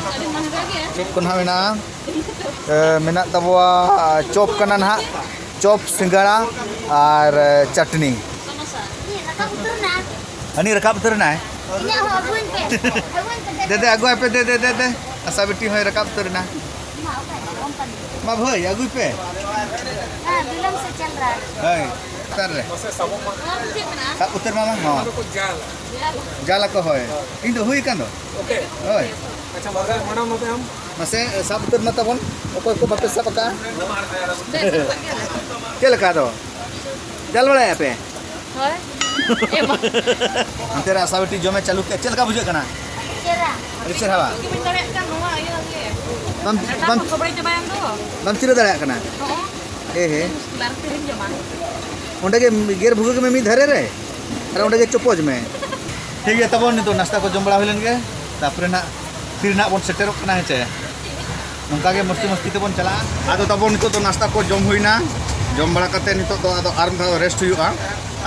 ᱪᱮᱫ ᱠᱚ ᱱᱟᱦᱟᱜ ᱢᱮᱱᱟᱜᱼᱟ? ᱮ, ᱢᱮᱱᱟᱜ ᱛᱟᱵᱚᱣᱟ ᱪᱚᱯ ᱠᱟᱱᱟ ᱱᱟᱦᱟᱜ, ᱪᱚᱯ, ᱥᱤᱸᱜᱟᱲᱟ ᱟᱨ ᱪᱟᱴᱱᱤ᱾ ᱦᱟᱹᱱᱤ ᱨᱟᱠᱟᱵ ᱩᱛᱟᱹᱨ ᱮᱱᱟᱭ᱾ ᱤᱧᱟᱹᱜ ᱦᱚᱸ ᱟᱹᱜᱩᱧ ᱯᱮ, ᱟᱹᱜᱩᱧ ᱯᱮ᱾ ᱫᱮ, ᱫᱮ, ᱟᱹᱜᱩᱣᱟᱭ ᱯᱮ, ᱫᱮ, ᱫᱮ, ᱫᱮ, ᱫᱮ᱾ ᱟᱥᱟ ᱵᱤᱴᱤ ᱦᱚᱸᱭ ᱨᱟᱠᱟᱵ ᱩᱛᱟᱹᱨ ᱮᱱᱟ᱾ ᱢᱟ, ᱚᱠᱟᱭ ᱱᱟ? ᱚᱱᱠᱟ ᱜᱮ᱾ ᱢᱟ ᱵᱷᱟᱹᱭ, ᱟᱹᱜᱩᱭ ᱯᱮ᱾ ᱦᱮᱸ, ᱵᱤᱞᱚᱢ ᱥᱮ ᱪᱟᱞ ᱨᱟᱦᱟ ᱦᱮ᱾ ᱦᱳᱭ, ᱞᱟᱛᱟᱨ ᱨᱮ᱾ ᱥᱟᱵ ᱩᱛᱟᱹᱨ ᱢᱟ, ᱢᱟ, ᱦᱚᱸ᱾ ᱡᱟᱞ ᱟᱠᱚ, ᱦᱳᱭ᱾ ᱤᱧ ᱫᱚ ᱦᱩᱭ ᱟᱠᱟᱱ ᱫᱚ᱾ ᱦᱳᱭ᱾ ᱟᱪᱪᱷᱟ, ᱢᱟᱥᱮ ᱢᱟᱲᱟᱝ ᱢᱟᱯᱮ ᱟᱢ᱾ ᱢᱟᱥᱮ ᱥᱟᱵ ᱩᱛᱟᱹᱨ ᱢᱟ ᱛᱟᱵᱚᱱ, ᱚᱠᱚᱭ ᱠᱚ ᱵᱟᱯᱮ ᱥᱟᱵ ᱟᱠᱟᱫᱼᱟ᱾ ᱪᱮᱫ ᱞᱮᱠᱟ ᱫᱚ? ᱡᱟᱞ ᱵᱟᱲᱟᱭᱟ ᱯᱮ? ᱦᱳᱭ᱾ ᱮ ᱢᱟ᱾ ᱦᱟᱱᱛᱮ ᱨᱮ ᱟᱥᱟ ᱵᱤᱴᱤ ᱡᱚᱢᱮ ᱪᱟᱹᱞᱩ ᱠᱮᱫᱼᱟ, ᱪᱮᱫ ᱞᱮᱠᱟ ᱵᱩᱡᱷᱟᱹᱜ ᱠᱟᱱᱟ? ᱪᱮᱦᱨᱟ᱾ ᱟᱹᱰᱤ ᱪᱮᱦᱨᱟ ᱵᱟ? ᱪᱮᱫ ᱵᱟᱹᱧ ᱫᱟᱲᱮᱭᱟᱜ ᱠᱟᱱ ᱱᱚᱣᱟ ᱤᱭᱟᱹ ᱜᱮ᱾ ᱵᱟᱢ, ᱫᱟᱠᱟ ᱵᱟᱢ, ᱠᱚ ᱠᱚᱵᱲᱟᱭ ᱪᱟᱵᱟᱭᱮᱱ ᱫᱚ᱾ ᱵᱟᱢ ᱪᱤᱨᱟᱹ ᱫᱟᱲᱮᱭᱟᱜ ᱠᱟᱱᱟ? ᱦᱚᱸ᱾ ᱮ ᱦᱮ᱾ ᱢᱩᱥᱠᱤᱞ ᱟᱨ ᱛᱤᱨᱮᱢ ᱡᱚᱢᱟ? ᱚᱸᱰᱮ ᱜᱮ ᱜᱮᱨ ᱵᱷᱩᱜᱟᱹᱜ ᱢᱮ ᱢᱤᱫ ᱫᱷᱟᱨᱮ ᱨᱮ, ᱟᱨ ᱚᱸᱰᱮ ᱜᱮ ᱪᱚᱯᱚᱡ ᱢᱮ᱾ ᱴᱷᱤᱠ ᱜᱮᱭᱟ, ᱛᱟᱵᱚᱱ ᱱᱤᱛᱚᱜ ᱱᱟᱥᱛᱟ ᱠᱚ ᱡᱚᱢ ᱵᱟᱲᱟ ᱦᱩᱭ ᱞᱮᱱ ᱜᱮ, ᱛᱟᱨᱯᱚᱨᱮ ᱱᱟᱜ ᱯᱷᱤᱨ ᱱᱟᱜ ᱵᱚᱱ ᱥᱮᱴᱮᱨᱚᱜ ᱠᱟᱱᱟ, ᱦᱮᱸ ᱪᱮ? ᱱᱚᱝᱠᱟ ᱜᱮ ᱢᱚᱥᱛᱤ ᱢᱚᱥᱛᱤ ᱛᱮᱵᱚᱱ ᱪᱟᱞᱟᱜᱼᱟ᱾ ᱟᱫᱚ ᱛᱟᱵᱚᱱ ᱱᱤᱛᱚᱜ ᱫᱚ ᱱᱟᱥᱛᱟ ᱠᱚ ᱡᱚᱢ ᱦᱩᱭᱱᱟ, ᱡᱚᱢ ᱵᱟᱲᱟ ᱠᱟᱛᱮ ᱱᱤᱛᱚᱜ ᱫᱚ ᱟᱫᱚ ᱟᱨ ᱢᱤᱫ ᱫᱷᱟᱣ ᱨᱮᱥᱴ ᱦᱩᱭᱩᱜᱼᱟ᱾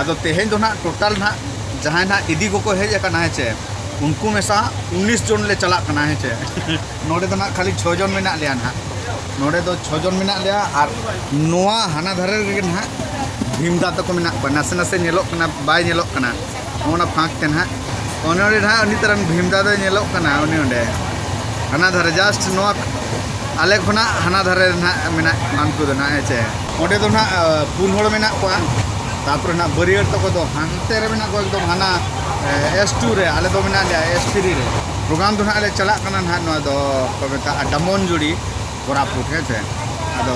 ᱟᱫᱚ ᱛᱮᱦᱮᱧ ᱫᱚ ᱱᱟᱜ ᱴᱳᱴᱟᱞ ᱱᱟᱜ ᱡᱟᱦᱟᱸᱭ ᱱᱟᱜ ᱤᱫᱤ ᱠᱚᱠᱚ ᱦᱮᱡ ᱟᱠᱟᱱᱟ, ᱦᱮᱸ ᱪᱮ, ᱩᱱᱠᱩ ᱢᱮᱥᱟ ᱩᱱᱤᱥ ᱡᱚᱱ ᱞᱮ ᱪᱟᱞᱟᱜ ᱠᱟᱱᱟ, ᱦᱮᱸ ᱪᱮ᱾ ᱱᱚᱰᱮ ᱫᱚ ᱱᱟᱜ ᱠᱷᱟᱹᱞᱤ ᱪᱷᱚ ᱡᱚᱱ ᱢᱮᱱᱟᱜ ᱞᱮᱭᱟ ᱱᱟᱜ᱾ ᱱᱚᱰᱮ ᱫᱚ ᱪᱷᱚ ᱡᱚᱱ ᱢᱮᱱᱟᱜ ᱞᱮᱭᱟ, ᱟᱨ ᱱᱚᱣᱟ ᱦᱟᱱᱟ ᱫᱷᱟᱨᱮ ᱨᱮᱜᱮ ᱱᱟᱜ ᱵᱷᱤᱢᱫᱟ ᱛᱟᱠᱚ ᱢᱮᱱᱟᱜ ᱠᱚᱣᱟ᱾ ᱱᱟᱥᱮ ᱱᱟᱥᱮ ᱧᱮᱞᱚᱜ ᱠᱟᱱᱟ, ᱵᱟᱭ ᱧᱮᱞᱚᱜ ᱠᱟᱱᱟ, ᱚᱱᱟ ᱯᱷᱟᱸᱠ ᱛᱮ ᱱᱟᱜ᱾ ᱚᱱᱮ ᱚᱸᱰᱮ ᱱᱟᱜ ᱩᱱᱤ ᱛᱟᱨᱟᱱ ᱵᱷᱤᱢᱫᱟ ᱫᱚᱭ ᱧᱮᱞᱚᱜ ᱠᱟᱱᱟ, ᱩᱱᱤ ᱚᱸᱰᱮ ᱦᱟᱱᱟ ᱫᱷᱟᱨᱮ, ᱡᱟᱥᱴ ᱱᱚᱣᱟ ᱟᱞᱮ ᱠᱷᱚᱱᱟᱜ ᱦᱟᱱᱟ ᱫᱷᱟᱨᱮ ᱨᱮ ᱱᱟᱜ ᱢᱮᱱᱟᱜ ᱠᱚᱣᱟ ᱩᱱᱠᱩ ᱫᱚ ᱱᱟᱜ, ᱦᱮᱸ ᱪᱮ᱾ ᱚᱸᱰᱮ ᱫᱚ ᱱᱟᱜ, ᱟ, ᱯᱩᱱ ᱦᱚᱲ ᱢᱮᱱᱟᱜ ᱠᱚᱣᱟ᱾ ᱛᱟᱨᱯᱚᱨᱮ ᱱᱟᱜ ᱵᱟᱹᱨᱭᱟᱹᱲ ᱛᱟᱠᱚ ᱫᱚ ᱦᱟᱱᱛᱮ ᱨᱮ ᱢᱮᱱᱟᱜ ᱠᱚᱣᱟ, ᱮᱠᱫᱚᱢ ᱦᱟᱱᱟ, ᱮ, ᱮᱥ ᱴᱩ ᱨᱮ, ᱟᱞᱮ ᱫᱚ ᱢᱮᱱᱟᱜ ᱞᱮᱭᱟ ᱮᱥ ᱛᱷᱨᱤ ᱨᱮ᱾ ᱯᱨᱳᱜᱨᱟᱢ ᱫᱚ ᱱᱟᱜ ᱞᱮ ᱪᱟᱞᱟᱜ ᱠᱟᱱᱟ ᱱᱟᱜ, ᱱᱚᱣᱟ ᱫᱚ ᱠᱚ ᱢᱮᱛᱟᱜᱼᱟ ᱰᱟᱢᱚᱱᱡᱩᱲᱤ, ᱠᱳᱨᱟᱯᱩᱴ, ᱦᱮᱸ ᱪᱮ᱾ ᱟᱫᱚ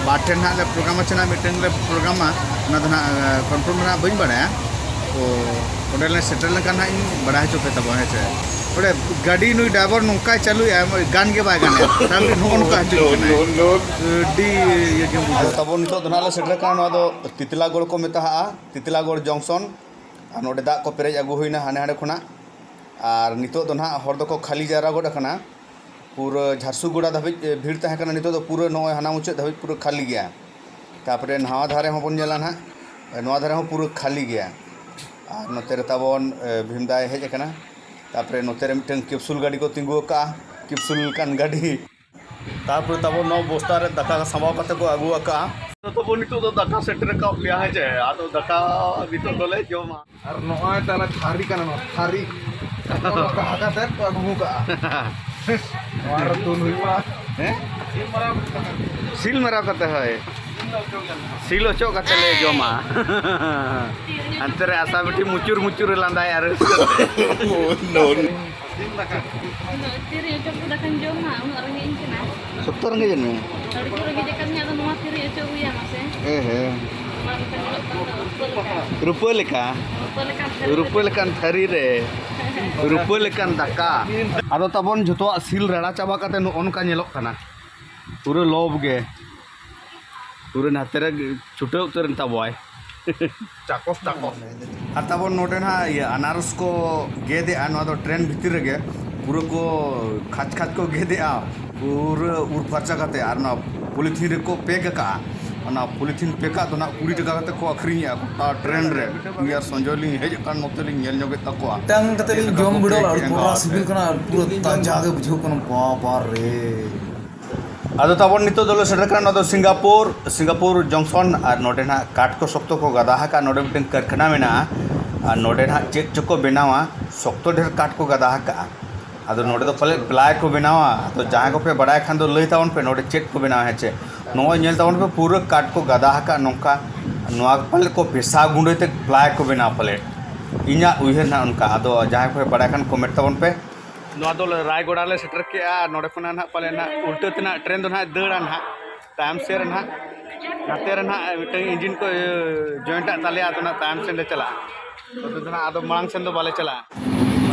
ᱵᱟᱨ ᱴᱷᱮᱱ ᱱᱟᱜ ᱞᱮ ᱯᱨᱳᱜᱨᱟᱢ ᱟᱪᱮ ᱱᱟᱜ, ᱢᱤᱫᱴᱟᱝ ᱞᱮ ᱯᱨᱳᱜᱨᱟᱢᱟ, ᱚᱱᱟ ᱫᱚ ᱱᱟᱜ, ᱮ, ᱠᱚᱱᱯᱷᱟᱨᱢ ᱫᱚ ᱱᱟᱜ ᱵᱟᱹᱧ ᱵᱟᱲᱟᱭᱟ᱾ ᱛᱚ ᱚᱸᱰᱮ ᱞᱮ ᱥᱮᱴᱮᱨ ᱞᱮᱱᱠᱷᱟᱱ ᱱᱟᱜ ᱤᱧ ᱵᱟᱲᱟᱭ ᱦᱚᱪᱚ ᱯᱮ ᱛᱟᱵᱚᱱᱟ, ᱦᱮᱸ ᱪᱮ᱾ ᱚᱸᱰᱮ ᱜᱟᱹᱰᱤ ᱱᱩᱭ ᱰᱨᱟᱭᱵᱷᱟᱨ ᱱᱚᱝᱠᱟᱭ ᱪᱟᱹᱞᱩᱭᱟ, ᱜᱟᱱ ᱜᱮ ᱵᱟᱭ ᱜᱟᱱᱮᱫ᱾ ᱥᱟᱢᱱᱮ ᱱᱚᱜᱼᱚ ᱱᱚᱝᱠᱟ ᱦᱤᱡᱩᱜ ᱠᱟᱱᱟᱭ᱾ ᱟᱹᱰᱤ ᱤᱭᱟᱹ ᱜᱮᱢ ᱵᱩᱡᱷᱟᱹᱣᱟ᱾ ᱛᱟᱵᱚᱱ ᱱᱤᱛᱚᱜ ᱫᱚ ᱱᱟᱜ ᱞᱮ ᱥᱮᱴᱮᱨ ᱠᱟᱱᱟ, ᱱᱚᱣᱟ ᱫᱚ ᱛᱤᱛᱞᱟᱜᱚᱲ ᱠᱚ ᱢᱮᱛᱟᱜᱼᱟ, ᱛᱤᱛᱞᱟᱜᱚᱲ ᱡᱚᱝᱥᱚᱱ᱾ ᱟᱨ ᱱᱚᱰᱮ ᱫᱟᱜ ᱠᱚ ᱯᱮᱨᱮᱡ ᱟᱹᱜᱩ ᱦᱩᱭᱱᱟ ᱦᱟᱸᱰᱮ ᱦᱟᱸᱰᱮ ᱠᱷᱚᱱᱟᱜ᱾ ᱟᱨ ᱱᱤᱛᱚᱜ ᱫᱚ ᱱᱟᱦᱟᱜ ᱦᱚᱲ ᱫᱚᱠᱚ ᱠᱷᱟᱹᱞᱤ ᱡᱟᱣᱨᱟ ᱜᱚᱫ ᱟᱠᱟᱱᱟ᱾ ᱯᱩᱨᱟᱹ ᱡᱷᱟᱨᱥᱩᱜᱩᱲᱟ ᱫᱷᱟᱹᱵᱤᱡ, ᱮ, ᱵᱷᱤᱲ ᱛᱟᱦᱮᱸ ᱠᱟᱱᱟ, ᱱᱤᱛᱚᱜ ᱫᱚ ᱯᱩᱨᱟᱹ ᱱᱚᱜᱼᱚᱭ ᱦᱟᱱᱟ ᱢᱩᱪᱟᱹᱫ ᱫᱷᱟᱹᱵᱤᱡ ᱯᱩᱨᱟᱹ ᱠᱷᱟᱹᱞᱤ ᱜᱮᱭᱟ᱾ ᱛᱟᱨᱯᱚᱨᱮ ᱱᱟᱣᱟ ᱫᱷᱟᱨᱮ ᱦᱚᱸᱵᱚᱱ ᱧᱮᱞᱟ ᱱᱟᱦᱟᱜ, ᱱᱚᱣᱟ ᱫᱷᱟᱨᱮ ᱦᱚᱸ ᱯᱩᱨᱟᱹ ᱠᱷᱟᱹᱞᱤ ᱜᱮᱭᱟ᱾ ᱟᱨ ᱱᱚᱛᱮ ᱨᱮ ᱛᱟᱵᱚᱱ, ᱮ, ᱵᱷᱤᱢᱫᱟᱭ ᱦᱮᱡ ᱟᱠᱟᱱᱟ᱾ ᱛᱟᱨᱯᱚᱨᱮ ᱱᱚᱛᱮ ᱨᱮ ᱢᱤᱫᱴᱟᱝ ᱠᱮᱯᱥᱩᱞ ᱜᱟᱹᱰᱤ ᱠᱚ ᱛᱤᱸᱜᱩ ᱟᱠᱟᱫᱼᱟ, ᱠᱮᱯᱥᱩᱞ ᱞᱮᱠᱟᱱ ᱜᱟᱹᱰᱤ᱾ ᱛᱟᱨᱯᱚᱨᱮ ᱛᱟᱵᱚᱱ ᱱᱚᱣᱟ ᱵᱚᱥᱛᱟ ᱨᱮ ᱫᱟᱠᱟ ᱥᱟᱸᱵᱟᱣ ᱠᱟᱛᱮ ᱠᱚ ᱟᱹᱜᱩ ᱟᱠᱟᱫᱼᱟ᱾ ᱛᱟᱵᱚᱱ ᱱᱤᱛᱚᱜ ᱫᱚ ᱫᱟᱠᱟ ᱥᱮᱴᱮᱨ ᱟᱠᱟᱫ ᱞᱮᱭᱟ, ᱦᱮᱸ ᱪᱮ? ᱟᱫᱚ ᱫᱟᱠᱟ ᱱᱤᱛᱚᱜ ᱫᱚᱞᱮ ᱡᱚᱢᱟ᱾ ᱟᱨ ᱱᱚᱜᱼᱚᱭ ᱛᱟᱦᱞᱮ ᱛᱷᱟᱹᱨᱤ ᱠᱟᱱᱟ, ᱱᱚᱣᱟ ᱛᱷᱟᱹᱨᱤ᱾ ᱱᱚᱝᱠᱟ ᱠᱟᱛᱮ ᱠᱚ ᱟᱹᱜᱩ ᱠᱟᱜᱼᱟ᱾ ᱱᱚᱣᱟ ᱨᱮ ᱫᱩᱞ ᱦᱩᱭᱩᱜᱼᱟ᱾ ᱦᱮᱸ? ᱥᱤᱞ ᱢᱟᱨᱟᱣ ᱠᱟᱛᱮ, ᱦᱳᱭ᱾ ᱥᱤᱞ ᱚᱪᱚᱜ ᱠᱟᱛᱮ ᱞᱮ ᱡᱚᱢᱟ᱾ ᱦᱟᱱᱛᱮ ᱨᱮ ᱟᱥᱟ ᱵᱤᱴᱤ ᱢᱩᱪᱩᱨ ᱢᱩᱪᱩᱨ ᱮ ᱞᱟᱸᱫᱟᱭᱟ ᱨᱟᱹᱥᱠᱟᱹ ᱛᱮ᱾ No, no. ᱛᱤᱨᱤᱧ ᱚᱪᱚᱜ ᱠᱚ ᱫᱟᱠᱟᱧ ᱡᱚᱢᱟ, ᱩᱱᱟᱹᱜ ᱨᱮᱸᱜᱮᱡ ᱤᱧ ᱠᱟᱱᱟ᱾ ᱥᱚᱠᱛᱚ ᱨᱮᱸᱜᱮᱡ ᱮᱱ ᱢᱮᱭᱟ? ᱟᱹᱰᱤ ᱡᱳᱨ ᱨᱮᱸᱜᱮᱡ ᱟᱠᱟᱫᱤᱧᱟ, ᱟᱫᱚ ᱱᱚᱣᱟ ᱛᱤᱨᱤᱧ ᱚᱪᱚᱜ ᱦᱩᱭᱟ ᱢᱟᱥᱮ? ᱦᱮᱸ, ᱦᱮᱸ᱾ ᱱᱚᱣᱟ ᱞᱮᱠᱟ ᱧᱮᱞᱚᱜ ᱠᱟᱱ ᱫᱚ ᱨᱩᱯᱟᱹ ᱞᱮᱠᱟ᱾ ᱨᱩᱯᱟᱹ ᱞᱮᱠᱟ᱾ ᱨᱩᱯᱟᱹ ᱞᱮᱠᱟᱱ ᱛᱷᱟᱹᱨᱤ ᱨᱮ᱾ ᱨᱩᱯᱟᱹ ᱞᱮᱠᱟᱱ ᱛᱷᱟᱹᱨᱤ ᱨᱮ᱾ ᱨᱩᱯᱟᱹ ᱞᱮᱠᱟᱱ ᱫᱟᱠᱟ᱾ ᱟᱫᱚ ᱛᱟᱵᱚᱱ ᱡᱷᱚᱛᱚᱣᱟᱜ ᱥᱤᱞ ᱨᱟᱲᱟ ᱪᱟᱵᱟ ᱠᱟᱛᱮ ᱱᱚᱜᱼᱚ ᱱᱚᱝᱠᱟ ᱧᱮᱞᱚᱜ ᱠᱟᱱᱟ᱾ ᱯᱩᱨᱟᱹ ᱞᱚᱵᱽ ᱜᱮ᱾ ᱯᱩᱨᱟᱹ ᱱᱟᱛᱮ ᱨᱮ ᱪᱷᱩᱴᱟᱹᱣ ᱩᱛᱟᱹᱨ ᱮᱱ ᱛᱟᱵᱚᱣᱟᱭ᱾ ᱪᱟᱠᱚᱥ, ᱪᱟᱠᱚᱥ᱾ ᱟᱨ ᱛᱟᱵᱚᱱ ᱱᱚᱰᱮ ᱱᱟᱦᱟᱜ ᱤᱭᱟᱹ ᱟᱱᱟᱨᱚᱥ ᱠᱚ ᱜᱮᱫᱮᱜᱼᱟ, ᱱᱚᱣᱟ ᱫᱚ ᱴᱨᱮᱱ ᱵᱷᱤᱛᱤᱨ ᱨᱮᱜᱮ ᱯᱩᱨᱟᱹ ᱠᱚ ᱠᱷᱟᱪ ᱠᱷᱟᱪ ᱠᱚ ᱜᱮᱫᱮᱜᱼᱟ, ᱯᱩᱨᱟᱹ ᱩᱨ ᱯᱷᱟᱨᱪᱟ ᱠᱟᱛᱮ, ᱟᱨ ᱚᱱᱟ ᱯᱚᱞᱤᱛᱷᱤᱱ ᱨᱮᱠᱚ ᱯᱮᱠ ᱟᱠᱟᱜᱼᱟ᱾ ᱚᱱᱟ ᱯᱚᱞᱤᱛᱷᱤᱱ ᱯᱮᱠᱟᱜ ᱫᱚ ᱱᱟᱦᱟᱜ ᱠᱩᱲᱤ ᱴᱟᱠᱟ ᱠᱟᱛᱮ ᱠᱚ ᱟᱹᱠᱷᱨᱤᱧᱮᱜᱼᱟ ᱜᱚᱴᱟ ᱴᱨᱮᱱ ᱨᱮ᱾ ᱤᱧ ᱟᱨ ᱥᱚᱧᱡᱚᱭ ᱞᱤᱧ ᱦᱮᱡ ᱟᱠᱟᱱ ᱱᱚᱛᱮ ᱞᱤᱧ ᱧᱮᱞ ᱧᱚᱜᱮᱫ ᱛᱟᱠᱚᱣᱟ᱾ ᱢᱤᱫᱴᱟᱝ ᱠᱟᱛᱮ ᱞᱤᱧ ᱡᱚᱢ ᱵᱤᱰᱟᱹᱣ ᱞᱮᱫᱟ, ᱯᱩᱨᱟᱹ ᱥᱤᱵᱤᱞ ᱠᱟᱱᱟ, ᱯᱩᱨᱟᱹ ᱛᱟᱡᱟ ᱜᱮ ᱵᱩᱡᱷᱟᱹᱣ ᱠᱟᱱᱟ, ᱵᱟᱵᱟ ᱨᱮ᱾ ᱟᱫᱚ ᱛᱟᱵᱚᱱ ᱱᱤᱛᱚᱜ ᱫᱚᱞᱮ ᱥᱮᱴᱮᱨ ᱠᱟᱱᱟ, ᱱᱚᱣᱟ ᱫᱚ ᱥᱤᱝᱜᱟᱯᱩᱨ, ᱥᱤᱝᱜᱟᱯᱩᱨ ᱡᱚᱝᱥᱚᱱ᱾ ᱟᱨ ᱱᱚᱰᱮ ᱱᱟᱦᱟᱜ ᱠᱟᱴ ᱠᱚ ᱥᱚᱠᱛᱚ ᱠᱚ ᱜᱟᱫᱟ ᱟᱠᱟᱫᱼᱟ᱾ ᱱᱚᱰᱮ ᱢᱤᱫᱴᱟᱝ ᱠᱟᱨᱠᱷᱟᱱᱟ ᱢᱮᱱᱟᱜᱼᱟ, ᱟᱨ ᱱᱚᱰᱮ ᱱᱟᱦᱟᱜ ᱪᱮᱫ ᱪᱚᱠᱚ ᱵᱮᱱᱟᱣᱟ, ᱥᱚᱠᱛᱚ ᱰᱷᱮᱨ ᱠᱟᱴ ᱠᱚ ᱜᱟᱫᱟ ᱟᱠᱟᱫᱼᱟ᱾ ᱟᱫᱚ ᱱᱚᱰᱮ ᱫᱚ ᱯᱟᱞᱮᱫ ᱯᱞᱟᱭ ᱠᱚ ᱵᱮᱱᱟᱣᱟ᱾ ᱟᱫᱚ ᱡᱟᱦᱟᱸᱭ ᱠᱚᱯᱮ ᱵᱟᱲᱟᱭ ᱠᱷᱟᱱ ᱫᱚ ᱞᱟᱹᱭ ᱛᱟᱵᱚᱱ ᱯᱮ, ᱱᱚᱰᱮ ᱪᱮᱫ ᱠᱚ ᱵᱮᱱᱟᱣᱟ᱾ ᱦᱮᱸ ᱪᱮ, ᱱᱚᱜᱼᱚᱭ ᱧᱮᱞ ᱛᱟᱵᱚᱱ ᱯᱮ, ᱯᱩᱨᱟᱹ ᱠᱟᱴ ᱠᱚ ᱜᱟᱫᱟ ᱟᱠᱟᱫᱼᱟ ᱱᱚᱝᱠᱟ᱾ ᱱᱚᱣᱟ ᱯᱟᱞᱮᱫ ᱠᱚ ᱯᱮᱥᱟ ᱜᱩᱸᱰᱟᱹ ᱛᱮ ᱯᱞᱟᱭ ᱠᱚ ᱵᱮᱱᱟᱣᱟ ᱯᱟᱞᱮᱫ, ᱤᱧᱟᱹᱜ ᱩᱭᱦᱟᱹᱨ ᱱᱟᱦᱟᱜ ᱚᱱᱠᱟ᱾ ᱟᱫᱚ ᱡᱟᱦᱟᱸᱭ ᱠᱚᱯᱮ ᱵᱟᱲᱟᱭ ᱠᱷᱟᱱ ᱠᱚᱢᱮᱱᱴ ᱛᱟᱵᱚᱱ ᱯᱮ᱾ ᱱᱚᱣᱟ ᱫᱚ ᱨᱟᱭᱜᱚᱲᱟ ᱞᱮ ᱥᱮᱴᱮᱨ ᱠᱮᱜᱼᱟ᱾ ᱟᱨ ᱱᱚᱰᱮ ᱠᱷᱚᱱᱟᱜ ᱱᱟᱦᱟᱜ ᱯᱟᱞᱮ ᱱᱟᱦᱟᱜ ᱩᱞᱴᱟᱹ ᱛᱮ ᱱᱟᱦᱟᱜ ᱴᱨᱮᱱ ᱫᱚ ᱱᱟᱦᱟᱜ ᱫᱟᱹᱲᱟ ᱱᱟᱦᱟᱜ᱾ ᱛᱟᱭᱚᱢ ᱥᱮᱫ ᱨᱮ ᱱᱟᱦᱟᱜ ᱱᱟᱛᱮ ᱨᱮ ᱱᱟᱦᱟᱜ ᱢᱤᱫᱴᱟᱝ ᱤᱧᱡᱤᱱ ᱠᱚ ᱡᱚᱭᱮᱱᱴ ᱟᱜ ᱛᱟᱞᱮᱭᱟ, ᱟᱫᱚ ᱱᱟᱦᱟᱜ ᱛᱟᱭᱚᱢ ᱥᱮᱫ ᱞᱮ ᱪᱟᱞᱟᱜᱼᱟ᱾ ᱱᱚᱛᱮ ᱫᱚ ᱱᱟᱦᱟᱜ ᱟᱫᱚ ᱢᱟᱲᱟᱝ ᱥᱮᱱ ᱫᱚ ᱵᱟᱞᱮ ᱪᱟᱞᱟᱜᱼᱟ᱾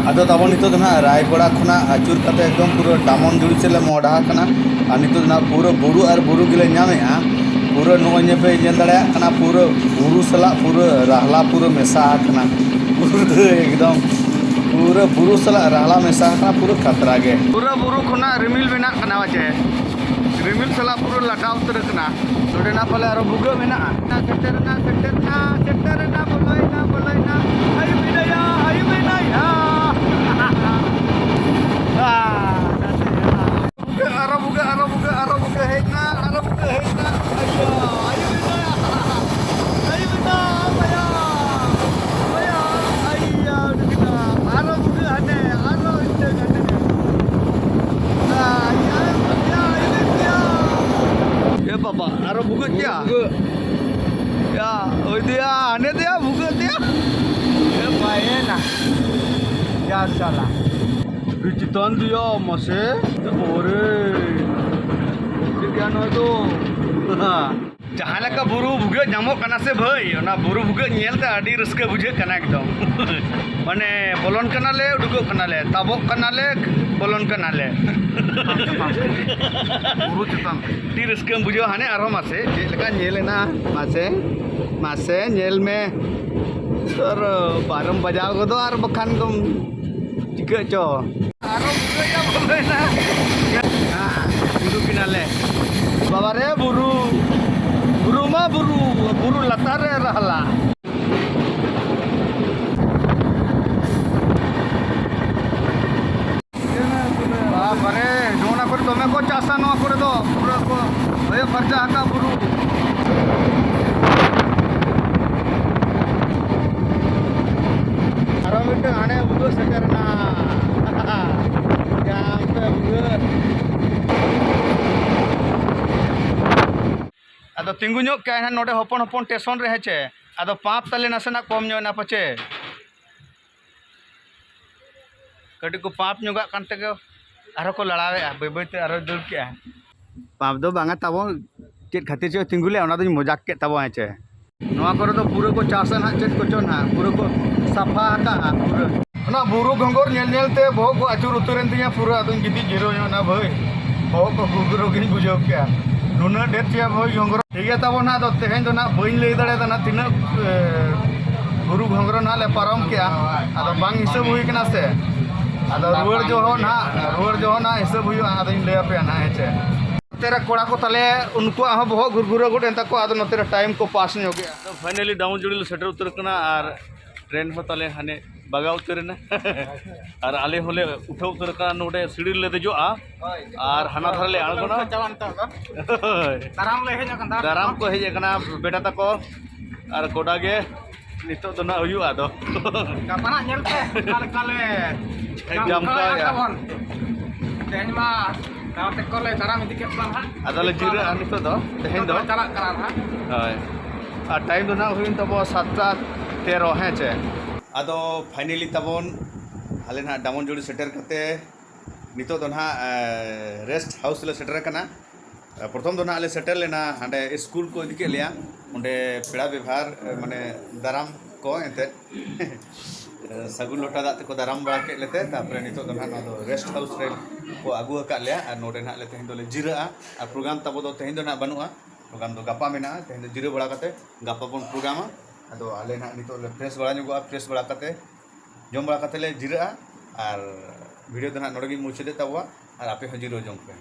ᱟᱫᱚ ᱛᱟᱵᱚᱱ ᱱᱤᱛᱚᱜ ᱫᱚ ᱱᱟᱦᱟᱜ ᱨᱟᱭᱜᱚᱲᱟ ᱠᱷᱚᱱᱟᱜ ᱟᱹᱪᱩᱨ ᱠᱟᱛᱮ ᱮᱠᱫᱚᱢ ᱯᱩᱨᱟᱹ ᱰᱟᱢᱚᱱ ᱡᱩᱲᱤ ᱥᱮᱫ ᱞᱮ ᱢᱚᱦᱰᱟ ᱟᱠᱟᱱᱟ᱾ ᱟᱨ ᱱᱤᱛᱚᱜ ᱫᱚ ᱱᱟᱦᱟᱜ ᱯᱩᱨᱟᱹ ᱵᱩᱨᱩ ᱟᱨ ᱵᱩᱨᱩ ᱜᱮᱞᱮ ᱧᱟᱢᱮᱜᱼᱟ᱾ ᱯᱩᱨᱟᱹ ᱱᱚᱜᱼᱚᱭ ᱧᱮᱞ ᱯᱮ, ᱧᱮᱞ ᱫᱟᱲᱮᱭᱟᱜ ᱠᱟᱱᱟ, ᱯᱩᱨᱟᱹ ᱵᱩᱨᱩ ᱥᱟᱞᱟᱜ ᱯᱩᱨᱟᱹ ᱨᱟᱦᱞᱟ ᱯᱩᱨᱟᱹ ᱢᱮᱥᱟ ᱟᱠᱟᱱᱟ᱾ ᱯᱩᱨᱟᱹ ᱮᱠᱫᱚᱢ ᱯᱩᱨᱟᱹ ᱵᱩᱨᱩ ᱥᱟᱞᱟᱜ ᱨᱟᱦᱞᱟ ᱢᱮᱥᱟ ᱟᱠᱟᱱᱟ, ᱯᱩᱨᱟᱹ ᱠᱷᱟᱛᱨᱟ ᱜᱮ᱾ ᱯᱩᱨᱟᱹ ᱵᱩᱨᱩ ᱠᱷᱚᱱᱟᱜ ᱨᱤᱢᱤᱞ ᱵᱮᱱᱟᱜ ᱠᱟᱱᱟ, ᱪᱮ ᱨᱤᱢᱤᱞ ᱥᱟᱞᱟᱜ ᱯᱩᱨᱟᱹ ᱞᱟᱴᱷᱟ ᱩᱛᱟᱹᱨ ᱟᱠᱟᱱᱟ᱾ ᱱᱚᱰᱮᱱᱟᱜ ᱯᱟᱞᱮ ᱟᱨᱚ ᱵᱷᱩᱜᱟᱹᱜ ᱢᱮᱱᱟᱜᱼᱟ᱾ ᱥᱮᱴᱮᱨᱮᱱᱟ, ᱥᱮᱴᱮᱨᱮᱱᱟ, ᱥᱮᱴᱮᱨᱮᱱᱟ, ᱵᱚᱞᱚᱭᱮᱱᱟ, ᱵᱚᱞᱚᱭᱮᱱᱟ᱾ ᱟᱭᱩ ᱢᱮᱱᱟᱭᱟ, ᱟᱭᱩ ᱢᱮᱱᱟᱭᱟ᱾ ᱟᱨᱚ ᱵᱷᱩᱜᱟᱹᱜ, ᱟᱨᱚ ᱵᱷᱩᱜᱟᱹᱜ, ᱟᱨᱚ ᱵᱷᱩᱜᱟᱹᱜ ᱦᱮᱡ ᱮᱱᱟ, ᱟᱨᱚ ᱵᱷᱩᱜᱟᱹᱜ ᱦᱮᱡ ᱮᱱᱟ᱾ ᱟᱭᱟ, ᱟᱭᱩ ᱢᱮᱱᱟᱭᱟ, ᱟᱭᱩ ᱢᱮᱱᱟᱭᱟ, ᱵᱟᱭᱟ, ᱵᱟᱭᱟ, ᱟᱭᱟ, ᱩᱰᱩᱠ ᱮᱱᱟ᱾ ᱟᱨᱚ ᱵᱷᱩᱜᱟᱹᱜ ᱦᱟᱱᱮ, ᱟᱨᱚ ᱤᱱᱟᱹ ᱦᱟᱱᱮ᱾ ᱮ ᱵᱟᱵᱟ, ᱟᱨᱚ ᱵᱷᱩᱜᱟᱹᱜ ᱜᱮᱭᱟ? ᱵᱷᱩᱜᱟᱹᱜ᱾ ᱭᱟ, ᱳᱭ ᱫᱮᱭᱟ, ᱦᱟᱱᱮ ᱫᱮᱭᱟ, ᱵᱷᱩᱜᱟᱹᱜ ᱫᱮᱭᱟ᱾ ᱮ ᱵᱟᱭᱮᱱᱟ᱾ ᱭᱟ ᱥᱟᱞᱟ᱾ ᱟᱹᱰᱤ ᱪᱮᱛᱟᱱ ᱫᱮᱭᱟ ᱢᱟᱥᱮ᱾ ᱵᱟᱵᱟᱨᱮ᱾ ᱪᱮᱫ ᱜᱮᱭᱟ ᱱᱚᱣᱟ ᱫᱚ? ᱡᱟᱦᱟᱸ ᱞᱮᱠᱟ ᱵᱩᱨᱩ ᱵᱷᱩᱜᱟᱹᱜ ᱧᱟᱢᱚᱜ ᱠᱟᱱᱟ ᱥᱮ ᱵᱷᱟᱹᱭ, ᱚᱱᱟ ᱵᱩᱨᱩ ᱵᱷᱩᱜᱟᱹᱜ ᱧᱮᱞ ᱛᱮ ᱟᱹᱰᱤ ᱨᱟᱹᱥᱠᱟᱹ ᱵᱩᱡᱷᱟᱹᱜ ᱠᱟᱱᱟ ᱮᱠᱫᱚᱢ᱾ ᱢᱟᱱᱮ ᱵᱚᱞᱚᱱ ᱠᱟᱱᱟᱞᱮ, ᱩᱰᱩᱠᱚᱜ ᱠᱟᱱᱟᱞᱮ, ᱛᱟᱵᱚᱜ ᱠᱟᱱᱟᱞᱮ, ᱵᱚᱞᱚᱱ ᱠᱟᱱᱟᱞᱮ᱾ ᱵᱩᱨᱩ ᱪᱮᱛᱟᱱ ᱛᱮ᱾ ᱟᱹᱰᱤ ᱨᱟᱹᱥᱠᱟᱹᱢ ᱵᱩᱡᱷᱟᱹᱣᱟ᱾ ᱦᱟᱱᱮ ᱟᱨᱦᱚᱸ ᱢᱟᱥᱮ ᱪᱮᱫ ᱞᱮᱠᱟ ᱧᱮᱞ ᱮᱱᱟ, ᱢᱟᱥᱮ, ᱢᱟᱥᱮ ᱧᱮᱞ ᱢᱮ᱾ ᱟᱨ ᱵᱟᱨᱚᱢ ᱵᱟᱡᱟᱣ ᱜᱚᱫᱚᱜ ᱟᱨ ᱵᱟᱠᱷᱟᱱ ᱫᱚᱢ ᱪᱤᱠᱟᱹᱜ ᱪᱚ᱾ ᱟᱨᱚ ᱵᱩᱨᱩᱭᱟ ᱵᱚᱞᱚᱭᱮᱱᱟ᱾ ᱦᱮᱸ, ᱩᱰᱩᱠ ᱮᱱᱟᱞᱮ᱾ ᱵᱟᱵᱟ ᱨᱮ ᱵᱩᱨᱩ, ᱵᱩᱨᱩ ᱢᱟ ᱵᱩᱨᱩ, ᱵᱩᱨᱩ ᱞᱟᱛᱟᱨ ᱨᱮ ᱨᱟᱦᱞᱟ᱾ ᱵᱟᱵᱟ ᱨᱮ, ᱱᱚᱣᱟ ᱠᱚᱨᱮ ᱫᱚᱢᱮ ᱠᱚ ᱪᱟᱥᱟ, ᱱᱚᱣᱟ ᱠᱚᱨᱮ ᱫᱚ ᱯᱩᱨᱟᱹ ᱠᱚ ᱦᱚᱭᱚ ᱯᱷᱟᱨᱪᱟ ᱟᱠᱟᱫ ᱵᱩᱨᱩ᱾ ᱟᱨᱚ ᱢᱤᱫᱴᱟᱝ ᱦᱟᱱᱮ ᱵᱷᱩᱜᱟᱹᱜ ᱥᱮᱴᱮᱨ ᱮᱱᱟ᱾ ᱡᱟᱢ ᱯᱮ ᱵᱷᱩᱜᱟᱹᱜ᱾ ᱟᱫᱚ ᱛᱤᱸᱜᱩ ᱧᱚᱜ ᱠᱟᱭ ᱦᱟᱸᱜ ᱱᱚᱰᱮ ᱦᱚᱯᱚᱱ ᱦᱚᱯᱚᱱ ᱴᱮᱥᱚᱱ ᱨᱮ, ᱦᱮᱸ ᱪᱮ? ᱟᱫᱚ ᱯᱟᱸᱯ ᱛᱟᱞᱮ ᱱᱟᱥᱮᱱᱟᱜ ᱠᱚᱢ ᱧᱚᱜ ᱮᱱᱟ ᱯᱟᱪᱮ᱾ ᱠᱟᱹᱴᱤᱡ ᱠᱚ ᱯᱟᱸᱯ ᱧᱚᱜᱟᱜ ᱠᱟᱱ ᱛᱮᱜᱮ ᱟᱨᱦᱚᱸ ᱠᱚ ᱞᱟᱲᱟᱣᱮᱫᱼᱟ, ᱵᱟᱹᱭ ᱵᱟᱹᱭ ᱛᱮ ᱟᱨᱦᱚᱸᱭ ᱫᱟᱹᱲ ᱠᱮᱜᱼᱟ᱾ ᱯᱟᱸᱯ ᱫᱚ ᱵᱟᱝᱟ ᱛᱟᱵᱚ, ᱪᱮᱫ ᱠᱷᱟᱹᱛᱤᱨ ᱪᱚᱭ ᱛᱤᱸᱜᱩ ᱞᱮᱫᱼᱟ, ᱚᱱᱟ ᱫᱚᱧ ᱢᱚᱡᱟᱠ ᱠᱮᱫ ᱛᱟᱵᱚ, ᱦᱮᱸ ᱪᱮ? ᱱᱚᱣᱟ ᱠᱚᱨᱮ ᱫᱚ ᱯᱩᱨᱟᱹ ᱠᱚ ᱪᱟᱥᱟ ᱱᱟᱦᱟᱜ, ᱪᱮᱫ ᱠᱚᱪᱚ ᱱᱟᱦᱟᱜ, ᱯᱩᱨᱟᱹ ᱠᱚ ᱥᱟᱯᱷᱟ ᱟᱠᱟᱜᱼᱟ ᱯᱩᱨᱟᱹ᱾ ᱚᱱᱟ ᱵᱩᱨᱩ ᱜᱷᱚᱸᱜᱚᱨ ᱧᱮᱞ ᱧᱮᱞ ᱛᱮ ᱵᱚᱦᱚᱜ ᱠᱚ ᱟᱹᱪᱩᱨ ᱩᱛᱟᱹᱨᱮᱱ ᱛᱤᱧᱟ ᱯᱩᱨᱟᱹ, ᱟᱫᱚᱧ ᱜᱤᱛᱤᱡ ᱡᱤᱨᱟᱹᱣ ᱧᱚᱜ ᱮᱱᱟ ᱵᱷᱟᱹᱭ᱾ ᱵᱚᱦᱚᱜ ᱠᱚ ᱜᱷᱩᱜᱨᱟᱹ ᱜᱤᱧ ᱵᱩᱡᱷᱟᱹᱣ ᱠᱮᱜᱼᱟ, ᱱᱩᱱᱟᱹᱜ ᱰᱷᱮᱨ ᱪᱮᱭᱟ ᱵᱷᱟᱹᱭ ᱜᱷᱚᱸᱜᱚᱨ᱾ ᱴᱷᱤᱠ ᱜᱮᱭᱟ ᱛᱟᱵᱚᱱ ᱦᱟᱸᱜ, ᱟᱫᱚ ᱛᱮᱦᱮᱧ ᱫᱚ ᱱᱟᱦᱟᱜ ᱵᱟᱹᱧ ᱞᱟᱹᱭ ᱫᱟᱲᱮᱭᱟᱫᱟ ᱱᱟᱦᱟᱜ ᱛᱤᱱᱟᱹᱜ, ᱮ, ᱵᱩᱨᱩ ᱜᱷᱚᱸᱜᱽᱨᱚ ᱱᱟᱦᱟᱜ ᱞᱮ ᱯᱟᱨᱚᱢ ᱠᱮᱜᱼᱟ, ᱟᱫᱚ ᱵᱟᱝ ᱦᱤᱥᱟᱹᱵ ᱦᱩᱭ ᱠᱟᱱᱟ ᱥᱮ᱾ ᱟᱫᱚ ᱨᱩᱣᱟᱹᱲ ᱡᱚᱦᱚᱜ ᱱᱟᱦᱟᱜ, ᱨᱩᱣᱟᱹᱲ ᱡᱚᱦᱚᱜ ᱱᱟᱦᱟᱜ ᱦᱤᱥᱟᱹᱵ ᱦᱩᱭᱩᱜᱼᱟ, ᱟᱫᱚᱧ ᱞᱟᱹᱭ ᱟᱯᱮᱭᱟ ᱱᱟᱦᱟᱜ, ᱦᱮᱸ ᱪᱮ᱾ ᱱᱚᱛᱮ ᱨᱮ ᱠᱚᱲᱟ ᱠᱚ ᱛᱟᱞᱮ, ᱩᱱᱠᱩᱣᱟᱜ ᱦᱚᱸ ᱵᱚᱦᱚᱜ ᱜᱷᱩᱨᱜᱷᱩᱨᱟᱹ ᱜᱚᱫ ᱮᱱ ᱛᱟᱠᱚᱣᱟ, ᱟᱫᱚ ᱱᱚᱛᱮ ᱨᱮ ᱴᱟᱭᱤᱢ ᱠᱚ ᱯᱟᱥ ᱧᱚᱜᱮᱜᱼᱟ᱾ ᱟᱫᱚ finally ᱰᱟᱣᱩᱱᱡᱩᱲᱤ ᱞᱮ ᱥᱮᱴᱮᱨ ᱩᱛᱟᱹᱨ ᱠᱟᱱᱟ ᱟᱨ ᱴᱨᱮᱱ ᱦᱚᱸ ᱛᱟᱞᱮ ᱦᱟᱱᱮ ᱵᱟᱜᱟᱣ ᱩᱛᱟᱹᱨ ᱮᱱᱟ᱾ ᱟᱨ ᱟᱞᱮ ᱦᱚᱸᱞᱮ ᱩᱴᱷᱟᱹᱣ ᱩᱛᱟᱹᱨ ᱟᱠᱟᱱᱟ, ᱱᱚᱰᱮ ᱥᱤᱲᱤ ᱨᱮᱞᱮ ᱫᱮᱡᱚᱜᱼᱟ ᱟᱨ ᱦᱟᱱᱟ ᱫᱷᱟᱨᱮ ᱞᱮ ᱟᱬᱜᱚᱱᱟ᱾ ᱪᱟᱞᱟᱜᱼᱟ ᱱᱤᱛᱚᱜ ᱫᱚ᱾ ᱦᱳᱭ᱾ ᱫᱟᱨᱟᱢ ᱞᱮ ᱦᱮᱡ ᱟᱠᱟᱱᱟ᱾ ᱫᱟᱨᱟᱢ ᱠᱚ ᱦᱮᱡ ᱟᱠᱟᱱᱟ ᱵᱮᱴᱟ ᱛᱟᱠᱚ ᱟᱨ ᱠᱚᱰᱟ ᱜᱮ ᱱᱤᱛᱚᱜ ᱫᱚ ᱱᱟᱜ ᱦᱩᱭᱩᱜᱼᱟ ᱟᱫᱚ᱾ ᱜᱟᱯᱟ ᱱᱟᱜ ᱧᱮᱞ ᱯᱮ ᱚᱠᱟ ᱞᱮᱠᱟ ᱞᱮ ᱮᱠᱫᱚᱢ ᱡᱟᱢᱠᱟᱣᱮᱫ ᱠᱟᱭᱟ᱾ ᱛᱟᱵᱚᱱ᱾ ᱛᱮᱦᱮᱧ ᱢᱟ ᱜᱟᱶᱛᱮ ᱠᱚᱞᱮ ᱫᱟᱨᱟᱢ ᱤᱫᱤ ᱠᱮᱫ ᱠᱚᱣᱟ ᱱᱟᱦᱟᱜ᱾ ᱟᱫᱚ ᱞᱮ ᱡᱤᱨᱟᱹᱜᱼᱟ ᱱᱤᱛᱚᱜ ᱫᱚ, ᱛᱮᱦᱮᱧ ᱱᱤᱛᱚᱜ ᱫᱚ᱾ ᱫᱚᱞᱮ ᱪᱟᱞᱟᱜ ᱠᱟᱱᱟ ᱱᱟᱦᱟᱜ᱾ ᱦᱳᱭ᱾ ᱟᱨ time ᱫᱚ ᱱᱟᱜ ᱦᱩᱭᱮᱱ ᱛᱟᱵᱚᱱᱟ ᱥᱟᱛᱴᱟ ᱛᱮᱨᱚ, ᱦᱮᱸ ᱪᱮ? ᱟᱫᱚ finally ᱛᱟᱵᱚᱱ ᱟᱞᱮ ᱱᱟᱦᱟᱜ ᱰᱟᱢᱚᱱᱡᱳᱲᱤ ᱥᱮᱴᱮᱨ ᱠᱟᱛᱮ ᱱᱤᱛᱚᱜ ᱫᱚ ᱱᱟᱦᱟᱜ ᱨᱮᱥᱴ ᱦᱟᱣᱩᱥ ᱞᱮ ᱥᱮᱴᱮᱨ ᱟᱠᱟᱱᱟ᱾ ᱯᱨᱚᱛᱷᱚᱢ ᱫᱚ ᱱᱟᱦᱟᱜ ᱞᱮ ᱥᱮᱴᱮᱨ ᱞᱮᱱᱟ ᱦᱟᱸᱰᱮ ᱥᱠᱩᱞ ᱠᱚ ᱤᱫᱤ ᱠᱮᱫ ᱞᱮᱭᱟ, ᱚᱸᱰᱮ ᱯᱮᱲᱟ ᱵᱮᱵᱷᱟᱨ ᱢᱟᱱᱮ ᱫᱟᱨᱟᱢ ᱠᱚ ᱮᱱᱛᱮᱫ ᱥᱟᱹᱜᱩᱱ ᱞᱚᱴᱟ ᱫᱟᱜ ᱛᱮᱠᱚ ᱫᱟᱨᱟᱢ ᱵᱟᱲᱟ ᱠᱮᱫ ᱞᱮᱛᱮ, ᱛᱟᱨᱯᱚᱨᱮ ᱱᱤᱛᱚᱜ ᱫᱚ ᱱᱟᱦᱟᱜ ᱱᱚᱣᱟ ᱫᱚ ᱨᱮᱥᱴ ᱦᱟᱣᱩᱥ ᱨᱮ ᱠᱚ ᱟᱹᱜᱩ ᱟᱠᱟᱫ ᱞᱮᱭᱟ᱾ ᱟᱨ ᱱᱚᱰᱮ ᱱᱟᱦᱟᱜ ᱞᱮ ᱛᱮᱦᱮᱧ ᱫᱚᱞᱮ ᱡᱤᱨᱟᱹᱜᱼᱟ᱾ ᱟᱨ ᱯᱨᱳᱜᱨᱟᱢ ᱛᱟᱵᱚ ᱫᱚ ᱛᱮᱦᱮᱧ ᱫᱚ ᱱᱟᱦᱟᱜ ᱵᱟᱹᱱᱩᱜᱼᱟ, ᱯᱨᱳᱜᱨᱟᱢ ᱫᱚ ᱜᱟᱯᱟ ᱢᱮᱱᱟᱜᱼᱟ᱾ ᱛᱮᱦᱮᱧ ᱫᱚ ᱡᱤᱨᱟᱹᱣ ᱵᱟᱲᱟ ᱠᱟᱛᱮ ᱜᱟᱯᱟ ᱵᱚᱱ ᱯᱨᱳᱜᱨᱟᱢᱟ᱾ ᱟᱫᱚ ᱟᱞᱮ ᱱᱟᱦᱟᱜ ᱱᱤᱛᱚᱜ ᱞᱮ ᱯᱷᱨᱮᱥ ᱵᱟᱲᱟ ᱧᱚᱜᱚᱜᱼᱟ, ᱯᱷᱨᱮᱥ ᱵᱟᱲᱟ ᱠᱟᱛᱮ ᱡᱚᱢ ᱵᱟᱲᱟ ᱠᱟᱛᱮ ᱞᱮ ᱡᱤᱨᱟᱹᱜᱼᱟ᱾ ᱟᱨ ᱵᱷᱤᱰᱤᱭᱳ ᱫᱚ ᱱᱟᱦᱟᱜ ᱱᱚᱰᱮ ᱜᱤᱧ ᱢᱩᱪᱟᱹᱫᱮᱫ ᱛᱟᱵᱚᱣᱟ, ᱟᱨ ᱟᱯᱮ ᱦᱚᱸ ᱡᱤᱨᱟᱹᱣ ᱡᱚᱝ ᱯᱮ᱾